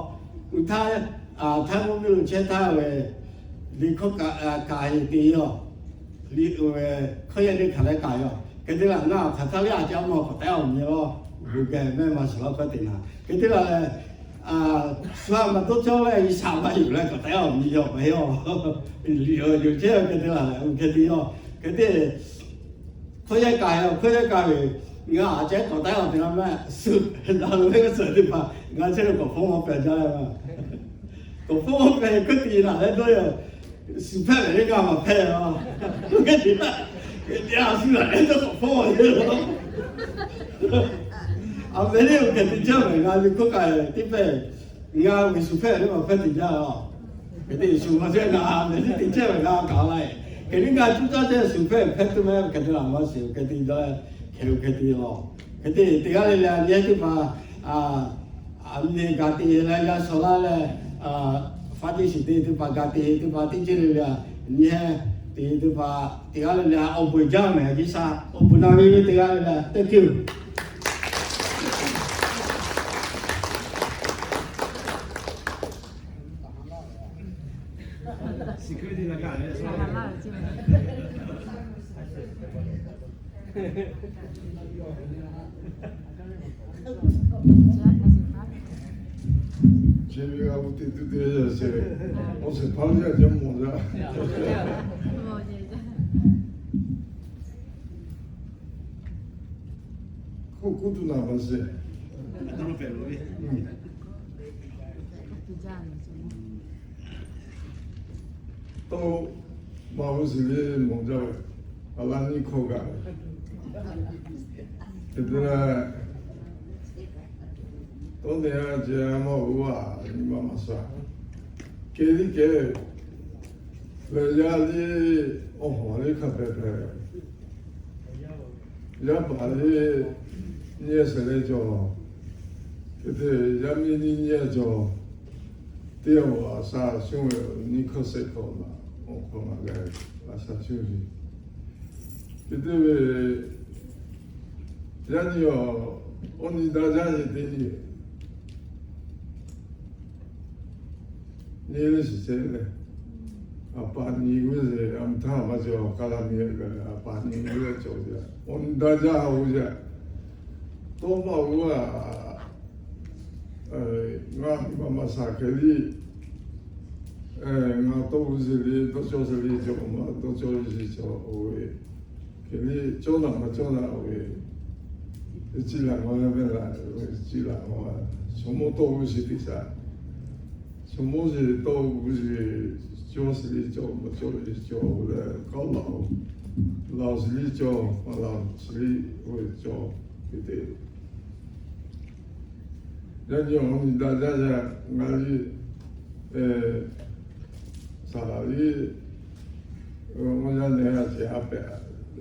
Uˇ htaˇ, htaˇ mvuhˇ miˬ lo chehˇ htaˇ ve liꞈ hkawˇ kaꞈ e te yaw. Liꞈ ve hkawˇ yaˇ teˇ hk'aˬ leh kaꞈ yaw. Hk'e te laˬ ngaˬ hk'aˬ htaˇ le a caˇ maˇ k'awꞈ tehˉ awˬ miˬ lawˬ. G'uiˬ geh mehˆ maˇ shiˍ lawˬ hkawˇ te naˍ. Hk'e te laˬ leh, shu a maˇ dawˇ cawˇ leh G'uiˬsha maˇ yuˬ leh k'awꞈ tehˉ awˬ miˬ yaw maˇ heˆ. Liꞈ awˬ yoˬ chehˇ hk'e te laˬ leh, hk'e te yaw. Hk'e te hkawˇ yaˇ kaꞈ yaw, hkawˇ yaˇ kaꞈ ve, ngaˬ a ceh k'awꞈ tehˉ awˬ te la mehˆ suhˍ, na lo ve suhˍ teˇ hpaˍ ngaˬ chehˇ lo k'awꞈ hpawˇ maˇ pehˬ jaˇ leh, k'awꞈ hpawˇ maˇ pehˬ hkawˇ te laˬ leh dawˇ yaw. Shuˍ hpehˇ ve le ngaˬ maˇ hpehˇ a. Hk'e te laˬ, hk'e te a shu laˬ leh dawˇ k'awꞈ hpawˇ ve le. A ve le, hk'e te jaˇ ve ngaˬ ve hkawˇ kaꞈ teˇ pehˇ, ngaˬ ve shuˍ hpehˇ ve le maˇ hpehˇ te jaˇ a. Hk'e te shuˍ maˇ chehˇ ngaˬ ve le te chehˇ ve ngaˬ kaꞈ la e. Hk'e le ngaˬ cuˇ caˇ chehˇ shuˍ hpehˇ hpehˇ tuˬ mehˆ hk'e te laˬ maˇ shiˍ hk'e te dawˇ, hk'e hk'e te lawˬ. Hk'e te teˇ g'aˇ le le a nyi teˇ hpaˍ, a miˬ gaˬ te leh yaˇ shawˍ laˇ leh, Faˍriˍsehˍ te teˇ hpaˍ gaˬ te teˇ hpaˍ teˇ ceuˬ le le a nyi te teˇ hpaˍ teˇ g'aˇ le le a awˬ bon jaˇ mehˍ G'uiˬsha awˬ bon na ve teˇ g'aˇ le le teˇ ceuˬ Chi ve g'a gu teꞈ tu te yaˇ sheˍ ve, awˬ sheˍ hpaˇ yaˇ jaˇ mawˬ jaˇ. Hk'oˆ kuˉ tuˬ naˍ maˇ sheˍ. Tawˇ maˇ g'uˇ suhˍ le mawˬ jaˇ ve, a laˇ nyiˇ hkawˇ gaˬ ve, hk'e te leh, tawˇ te a ceh maˇ g'uˇ a nyi ma maˇ sha. Kehˬ liˇ kehˬ leh yaˇ liˇ awˬ hawˍ liˇ hk'a hpehꞈ hpehꞈ, yaˇ paˍ liˇ nyi shehˍ leh cawˬ, hk'e te yaˇ miˇ nyiˇ nyi cawˬ, teˇ g'aˇ a sha shonˇ ve nyiˇ hkawˇ shehˆ hkawˇ la, awˬ hkawˇ la leh a sha shonˇ ve, hk'e te ve yaˇ nyi awˬ, awˬ nyi daꞈ jaˇ nyi teˇ nyi nyi le shiˍ chehˇ leh, a pa nyi g'uˇ le, a mvuhˇ htaˇ maˇ cawˬ, ka la mi leh a pa nyi g'uˇ le cawˬ ve, awˬ nyi daꞈ jaˇ oˇ ve, tawˇ maˇ g'uˇ a, ngaˬ maˇ maˇ sha hk'e liˇ, ngaˬ tawˇ g'uˇ suhˍ le, tawˇ cawˇ suhˍ le cawˬ, maˇ tawˇ cawˇ suhˍ le cawˬ oˇ ve, hk'e liˇ cawˇ daꞈ maˇ cawˇ daꞈ oˇ ve, ciˇ laꞈ maˇ ve laꞈ, ciˇ laꞈ maˇ, chaw mawˇ tawˇ g'uˇ suhˍ teˇ shaˍ, chaw mawˇ suhˍ tawˇ g'uˇ suhˍ, cawˇ suhˍ le cawˬ, maˇ cawˇ suhˍ le cawˬ oˇ leh k'aˉ laꞈ, laˬ suhˍ le cawˬ, maˇ laˬ suhˍ le oˇ ve cawˬ, hk'e te yaˇ nyi awˬ nyi daꞈ jaˇ yaˇ ngaˬ liˇ, saˍ laˍ liˇ, awˬ yanˇ nehˬ a ceh a pehꞈ,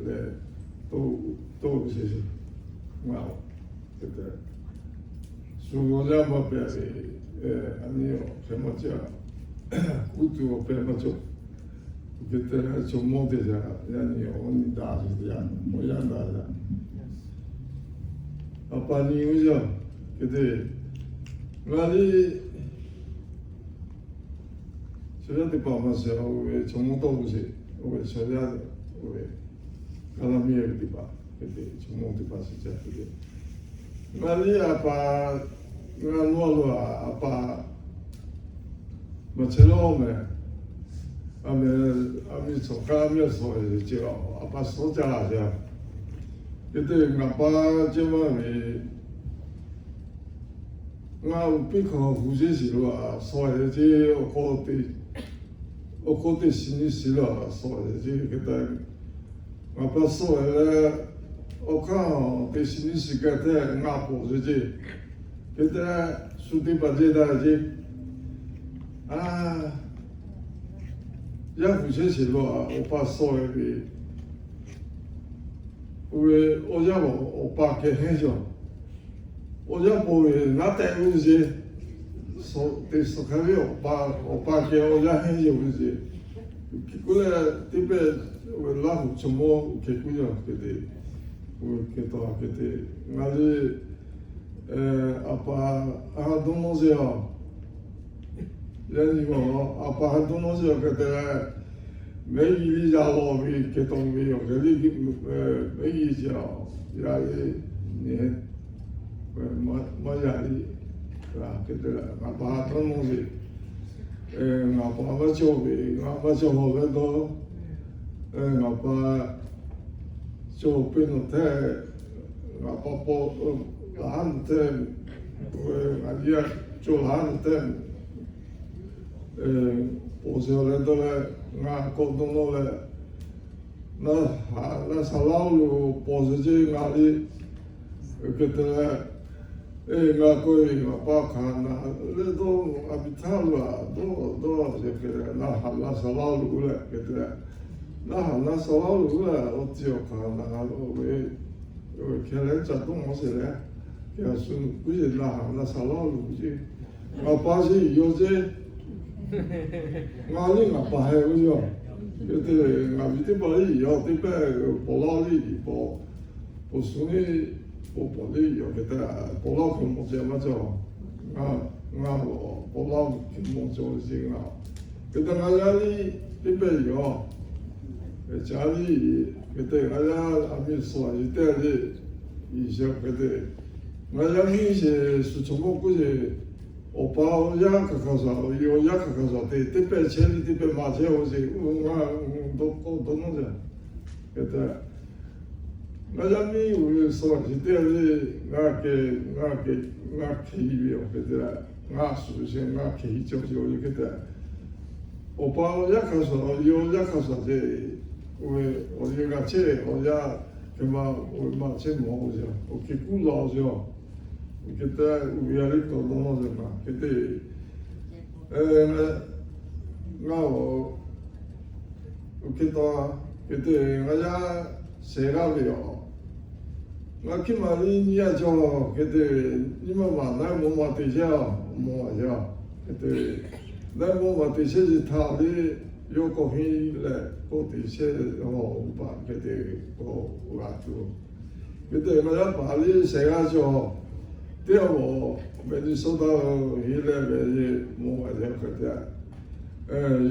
leh, to, to sheˍ, ngaˬ, shu g'aw yaˇ maˇ pehˍ ve, a nyi awˬ hk'e maˇ cawˬ, kuˉ tuˬ awˬ pehˍ maˇ cawˬ. Hk'e te leh chaw mawˇ teˇ yaˇ, yaˇ nyi awˬ nyi daꞈ ve teˇ yanˇ, mawˇ yaˇ daꞈ yaˇ, a pa nyi oˇ yaˇ, hk'e te, ngaˬ liˇ chaw yaˇ teˇ hpaˍ maˇ shiˍ, oˇ ve chaw mawˇ tawˇ gu sheˍ, oˇ ve chaw yaˇ, oˇ ve kaˇ laˇ miˇ ve teˇ hpaˍ, hk'e te chaw mawˇ teˇ hpaˍ shiˍ ca hk'e te, ngaˬ liˇ a pa, ngaˬ nawˇ lo a pa maˇ chehˇ lawˇ mehˍ. A mehˍ, a miˇ shawˍ kaˇ miˇ shawˍ ve ce, a pa suhˉ ca laˬ ve. Hk'e te ngaˬ pa ceh maˇ ve, ngaˬ uˉ piˇ hk'aw hu sheˍ shiˍ lo a shawˍ ve ce, awˬ hk'aw teˇ shiˍ nyiˇ shiˍ lo a shawˍ ve ce hk'e te, ngaˬ pa shawˍ ve leh, awˬ hk'aˇ teˇ shiˍ nyiˇ shiˍ kaꞈ hteˇ ngaˬ pawˍ ve ce. Hk'e te, shu teˇ hpaˍ ce daꞈ ce. A, yaˇ hu sheˍ shiˍ lo a awˬ pa shawˍ ve ve, oˇ ve awˬ yaˇ awˬ pa keh henˇ yaw. Awˬ yaˇ pawˍ ve naˉ tehꞈ ve ce. Te suhˍ hk'a ve awˬ pa, awˬ pa keh awˬ yaˇ henˇ yaw ve ce. Hk'e k'oˆ leh teˇ pehˇ, oˇ ve Laˇ huˍ chaw mawˇ hk'e k'oˆ yaˇ hk'e te, oˇ ve hk'e taw hk'e te, ngaˬ liˇ a pa a ha dawˇ nawˇ ce a. Yaˇ nyi ma a pa ha dawˇ nawˇ ce a hk'e te, mehˉ g'uˇ liˇ yaˇ lawˬ ve hk'e taw ve awˬ hk'e liˇ, mehˉ g'uˇ ce a, yaˇ ve nyi maˇ yaꞈ liˇ, hk'e te leh ngaˬ pa ha dawˇ nawˇ ve, ngaˬ pa maˇ cawˬ ve, ngaˬ pa cawˬ hawˬ ve dawˇ, ngaˬ pa cawˬ peuˬ nawˬ hteˇ, ngaˬ pa paw laˬ haˉ nawˬ hteˇ, ngaˬ liˇ a cawˬ laˬ haˉ nawˬ hteˇ, pawˍ sheˍ leh dawˇ leh, ngaˬ k'awꞈ dawˇ nawˇ leh, naˆ haꞈ naˆ sha laˇ lo pawˍ sheˍ ce ngaˬ liˇ, hk'e te leh, ngaˬ k'oˆ ve ngaˬ pa hk'aˬ naˬ leh dawˇ a pi htaˇ lo a dawˇ dawˇ ce hk'e leh, naˆ haꞈ naˆ sha laˇ lo leh hk'e te leh, naˆ haꞈ naˆ sha laˇ lo leh awˬ ti awˬ hk'aˬ naˬ lo ve, hk'e leh ca dawˇ maˇ sheˍ leh, hk'e a shu kuˉ ce naˆ haꞈ naˆ sha laˇ lo ce. Ngaˬ pa ce yaw ce, ngaˬ liˇ ngaˬ pa heh ve yaw. Hk'e te, ngaˬ ve teˇ hpaˍ liˇ yaw teˇ pehˇ paw laˇ liˇ paw, paw shu liˇ paw paw liˇ yaw hk'e te, paw laˇ hk'e mawˬ ce maˇ cawˬ. Ngaˬ, ngaˬ paw laˇ hk'e mawˬ cawˬ ve ce ngaˬ. Hk'e te ngaˬ yaˇ liˇ teˇ pehˇ yaw. Ca liˇ, hk'e te ngaˬ yaˇ a miˇ suhˍ a yeˬ teˇ a le, Yeˍsuˆ hk'e te, ngaˬ yaˇ miˇ sheˍ shu chaw mawˇ k'oˆ ce, awˬ pa awˬ yaˇ hk'aˬ hk'aˬ shaˍ, awˬ yaˇ hk'aˬ hk'aˬ shaˍ te, teˇ pehˇ chehˇ ve teˇ pehˇ maˇ chehˇ ve ce, ngaˬ dawˇ k'awꞈ dawˇ nawˇ ce. Hk'e te, ngaˬ yaˇ miˇ uiˍ ve suhˍ a yeˬ teˇ a le, ngaˬ keh, ngaˬ keh, ngaˬ hk'e ve awˬ hk'e te, ngaˬ shu ve ce ngaˬ hk'e cawˬ ce awˬ yaˇ hk'e te, awˬ pa awˬ yaˇ hk'aˬ shaˍ, awˬ yaˇ hk'aˬ shaˍ ce, oˇ ve awˬ yaˇ g'a chehˇ ve awˬ yaˇ hk'e ma, oˇ ve maˇ chehˇ mawˬ ve ce, awˬ hk'e kuˉ la ce a. Hk'e te, oˇ ve a le k'awꞈ dawˇ nawˇ ce ngaˬ hk'e te, ngaˬ, oˇ hk'e taw, hk'e te, ngaˬ yaˇ shehˍ g'aˇ ve a, ngaˬ hkiˇ maˬ liˇ nyiˇ yaˇ cawˬ hk'e te, nyiˇ maˬ maˬ naˆ mawˇ maˬ te chehˇ a, mawˇ a yaˇ, hk'e te, naˆ mawˇ maˬ te chehˇ ce htaꞈ le, yawˇ k'awꞈ henˇ leh k'awꞈ te chehˇ ve a, oˇ paˍ hk'e te k'awꞈ g'a tuˬ. Hk'e te ngaˬ yaˇ paˍ liˇ shehˍ g'aˇ cawˬ, teˇ a mawˬ Minnesota henˇ leh ve le, mawˇ a yaˇ hk'e te,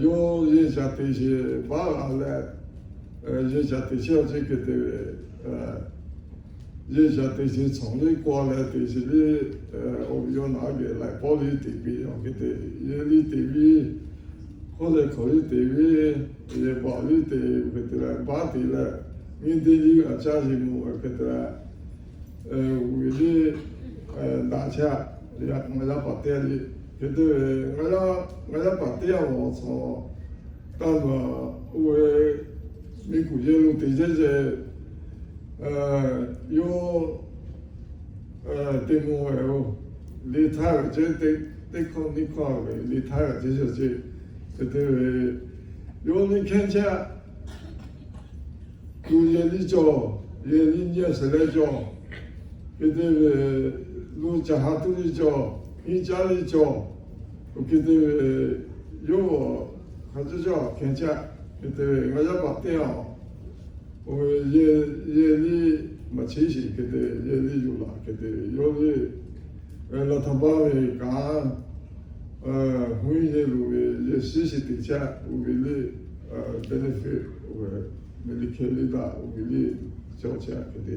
yawˇ yeˇ ca te ce baˆ g'a leh, yeˇ ca te chehˇ a ce hk'e te ve, yeˇ ca te ce cawˬ le k'awꞈ leh te ce le, awˬ viˉ yawˇ naˬ geh laiˬ pawˆ liˇ te piˇ a hk'e te, yeˇ liˇ te ve, hkawˇ leh hkawˬ liˇ te ve, yeˇ baꞈ liˇ te hk'e te leh baˆ te leh, nyiˇ deˇ liˇ g'a caˇ ce mawˬ ve hk'e te leh, uiˍ ve le, daꞈ chehˇ a, ngaˬ yaˇ paˍ teˇ a le, hk'e te ve, ngaˬ yaˇ paˍ teˇ a mawˬ cawˬ, taˇ maˬ oˇ ve miˬ guiˬ yehˇ lo te chehˇ ce, yawˇ te mawˬ ve oˬ, le htaˇ ve ce, teˇ hkawˇ nyiˇ hkawˇ ve le htaˇ ve ce ce, hk'e te ve, yawˇ liˇ hkehˇ chehˇ a. Yehˬ liˇ cawˬ, yehˬ liˇ nyi a shehˍ leh cawˬ, hk'e te ve, lo caˬ ha tuˇ liˇ cawˬ, hiˉ caˉ liˇ cawˬ, hk'e te ve, yawˇ hk'a caˇ caˇ hkeh caˇ, hk'e te ve ngaˬ yaˇ paˍ teˇ a, oˇ ve yehˬ liˇ maˇ cheˇ sheˍ hk'e te, yehˬ liˇ yuˬ laˬ hk'e te, yawˇ liˇ laˬ htaꞈ baˇ ve kaꞈ, huiˉ yehˬ lo ve yehˬ shiˉ shiˍ teꞈ caˇ oˇ ve liˇ, benefit oˇ ve, Medicare liˇ daꞈ oˇ ve liˇ cawˬ caˇ hk'e te,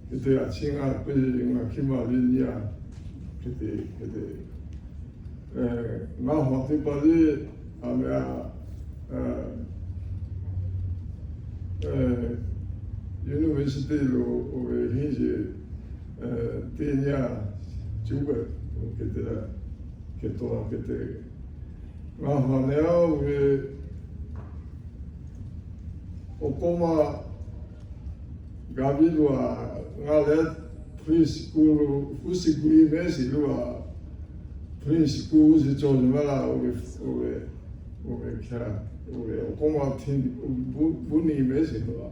hk'e te a chi ngaˬ peuˬ ngaˬ hkiˇ ma liˇ nyi a, hk'e te, hk'e te, ngaˬ hawˬ teˇ hpaˍ liˇ a meh a, university lo oˇ ve henˇ yeˬ teˇ nyi a cuˉ ve, hk'e te, hk'e taw hk'e te, ngaˬ hawˬ nehˬ oˇ ve awˬ k'oˆ ma gaˬ piˇ lo a, ngaˬ leh principal lo, principal mehˉ shiˍ lo a, principal shiˍ cawˬ ve maˇ laˇ, oˇ ve, oˇ ve, oˇ ve hk'e, oˇ ve awˬ k'oˆ ma hteˇ, buˇ ni mehˉ shiˍ lo a.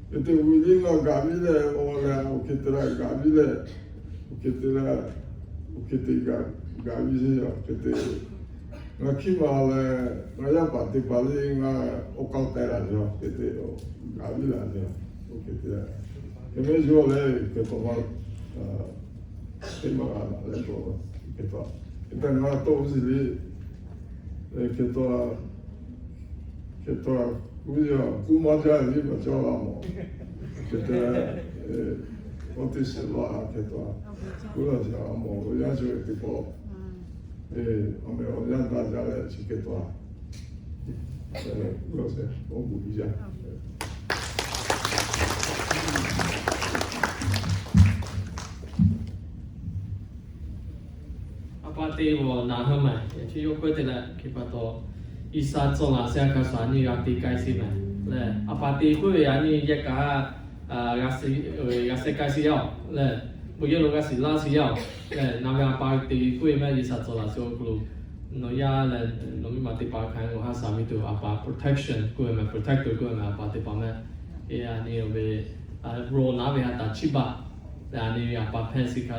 Hk'e te oˇ ve liˇ ngaˬ gaˬ piˇ leh, awˬ leh oˇ hk'e te leh gaˬ piˇ leh, oˇ hk'e te leh, oˇ hk'e te gaˬ piˇ sheˍ yaˬ hk'e te, ngaˬ hkiˇ ma leh ngaˬ yaˇ paˍ teˇ hpaˍ liˇ ngaˬ awˬ k'aw teh laˬ ve hk'e te, gaˬ piˇ laˬ ve hk'e te, hk'e mehˉ yawˇ leh hk'e taw ma, teˇ ma g'a laˬ leh taw, hk'e taw, hk'e te ngaˬ tawˇ uˇ shiˍ liˇ, hk'e taw, hk'e taw, kuˇ yaˇ kuˇ maˇ jaˇ ve maˇ cawˇ la mawˬ, hk'e te, awˬ teˇ shiˍ laˇ hk'e taw, kuˇ laˇ shiˍ a mawˬ lo yaˇ cawˬ ve teˇ pawˆ, awˬ meh awˬ yanˇ daꞈ jaˇ leh chi hk'e taw, kuˇ laˇ shiˍ awˬ bon biˇ jaˇ. A pa te g'awˬ naˍ hui maˬ, chi yawˇ k'oˆ te leh hk'e pa taw, G'uiˬsha tcuh laˬ shehˍ hpaˇ hk'a shuˍ a nyi g'a te k'ai sheˍ maˬ lehˬ, a pa te k'oˆ ve a nyi yehˬ kaꞈ g'a sheh k'ai sheˍ yaˇ-oˬ lehˬ, bon yehˬ lo g'a shiˍ laˇ sheˍ yaˇ-oˬ lehˬ, naˍ ve a pa te k'oˆ ve maˇ G'uiˬsha tcuh laˬ shehˍ awˬ hk'aw lo nawˬ yaˇ leh nawˬ miˇ ma teˇ hpaˍ hk'a g'awˬ haˉ shaˍ ve tuˬ a pa protection k'oˆ ve maˬ, protector k'oˆ ve maˬ a pa teˇ hpaˍ mehˉ, a nyi ve g'awˬ naˍ ve ha taꞈ chiˇ baˬ leh a nyi ve a pa hpehˇ shiˍ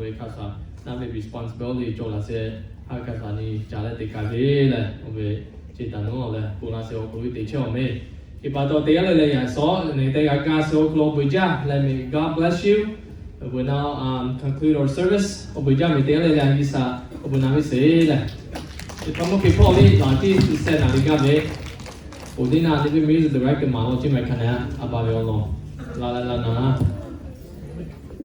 ve hk'a shuˍ, naˍ ve responsibility cawˬ laˬ shehˍ hpaˇ hk'a shuˍ a nyi ca leh te k'ai ve lehˬ, oˇ ve ce taˍ nawˉ leh bon laˇ shehˍ awˬ hk'aw lo teꞈ chehˇ awˬ meh. Hk'e pa taw teˇ g'aˇ le leh yaꞈ shawˉ nehˬ te g'a gaˇ shehˍ awˬ hk'aw lo bon jaˇ leh may God bless you. We'll now conclude our service. Awˬ bon jaˇ ve teˇ g'aˇ le leh G'uiˬsha awˬ bon naˍ ve sheˍ lehˬ, teˇ hpaˍ mvuhˇ hk'e hpawˇ ve laˬ tiˉ suhˍ sehˍ naˍ ve gaˇ ve, awˬ deˇ naˍ ve miˬ guiˬ director maˍ law ceˇ maˬ hk'a nehˬ a pa ve awˬ lawn la leh la naˍ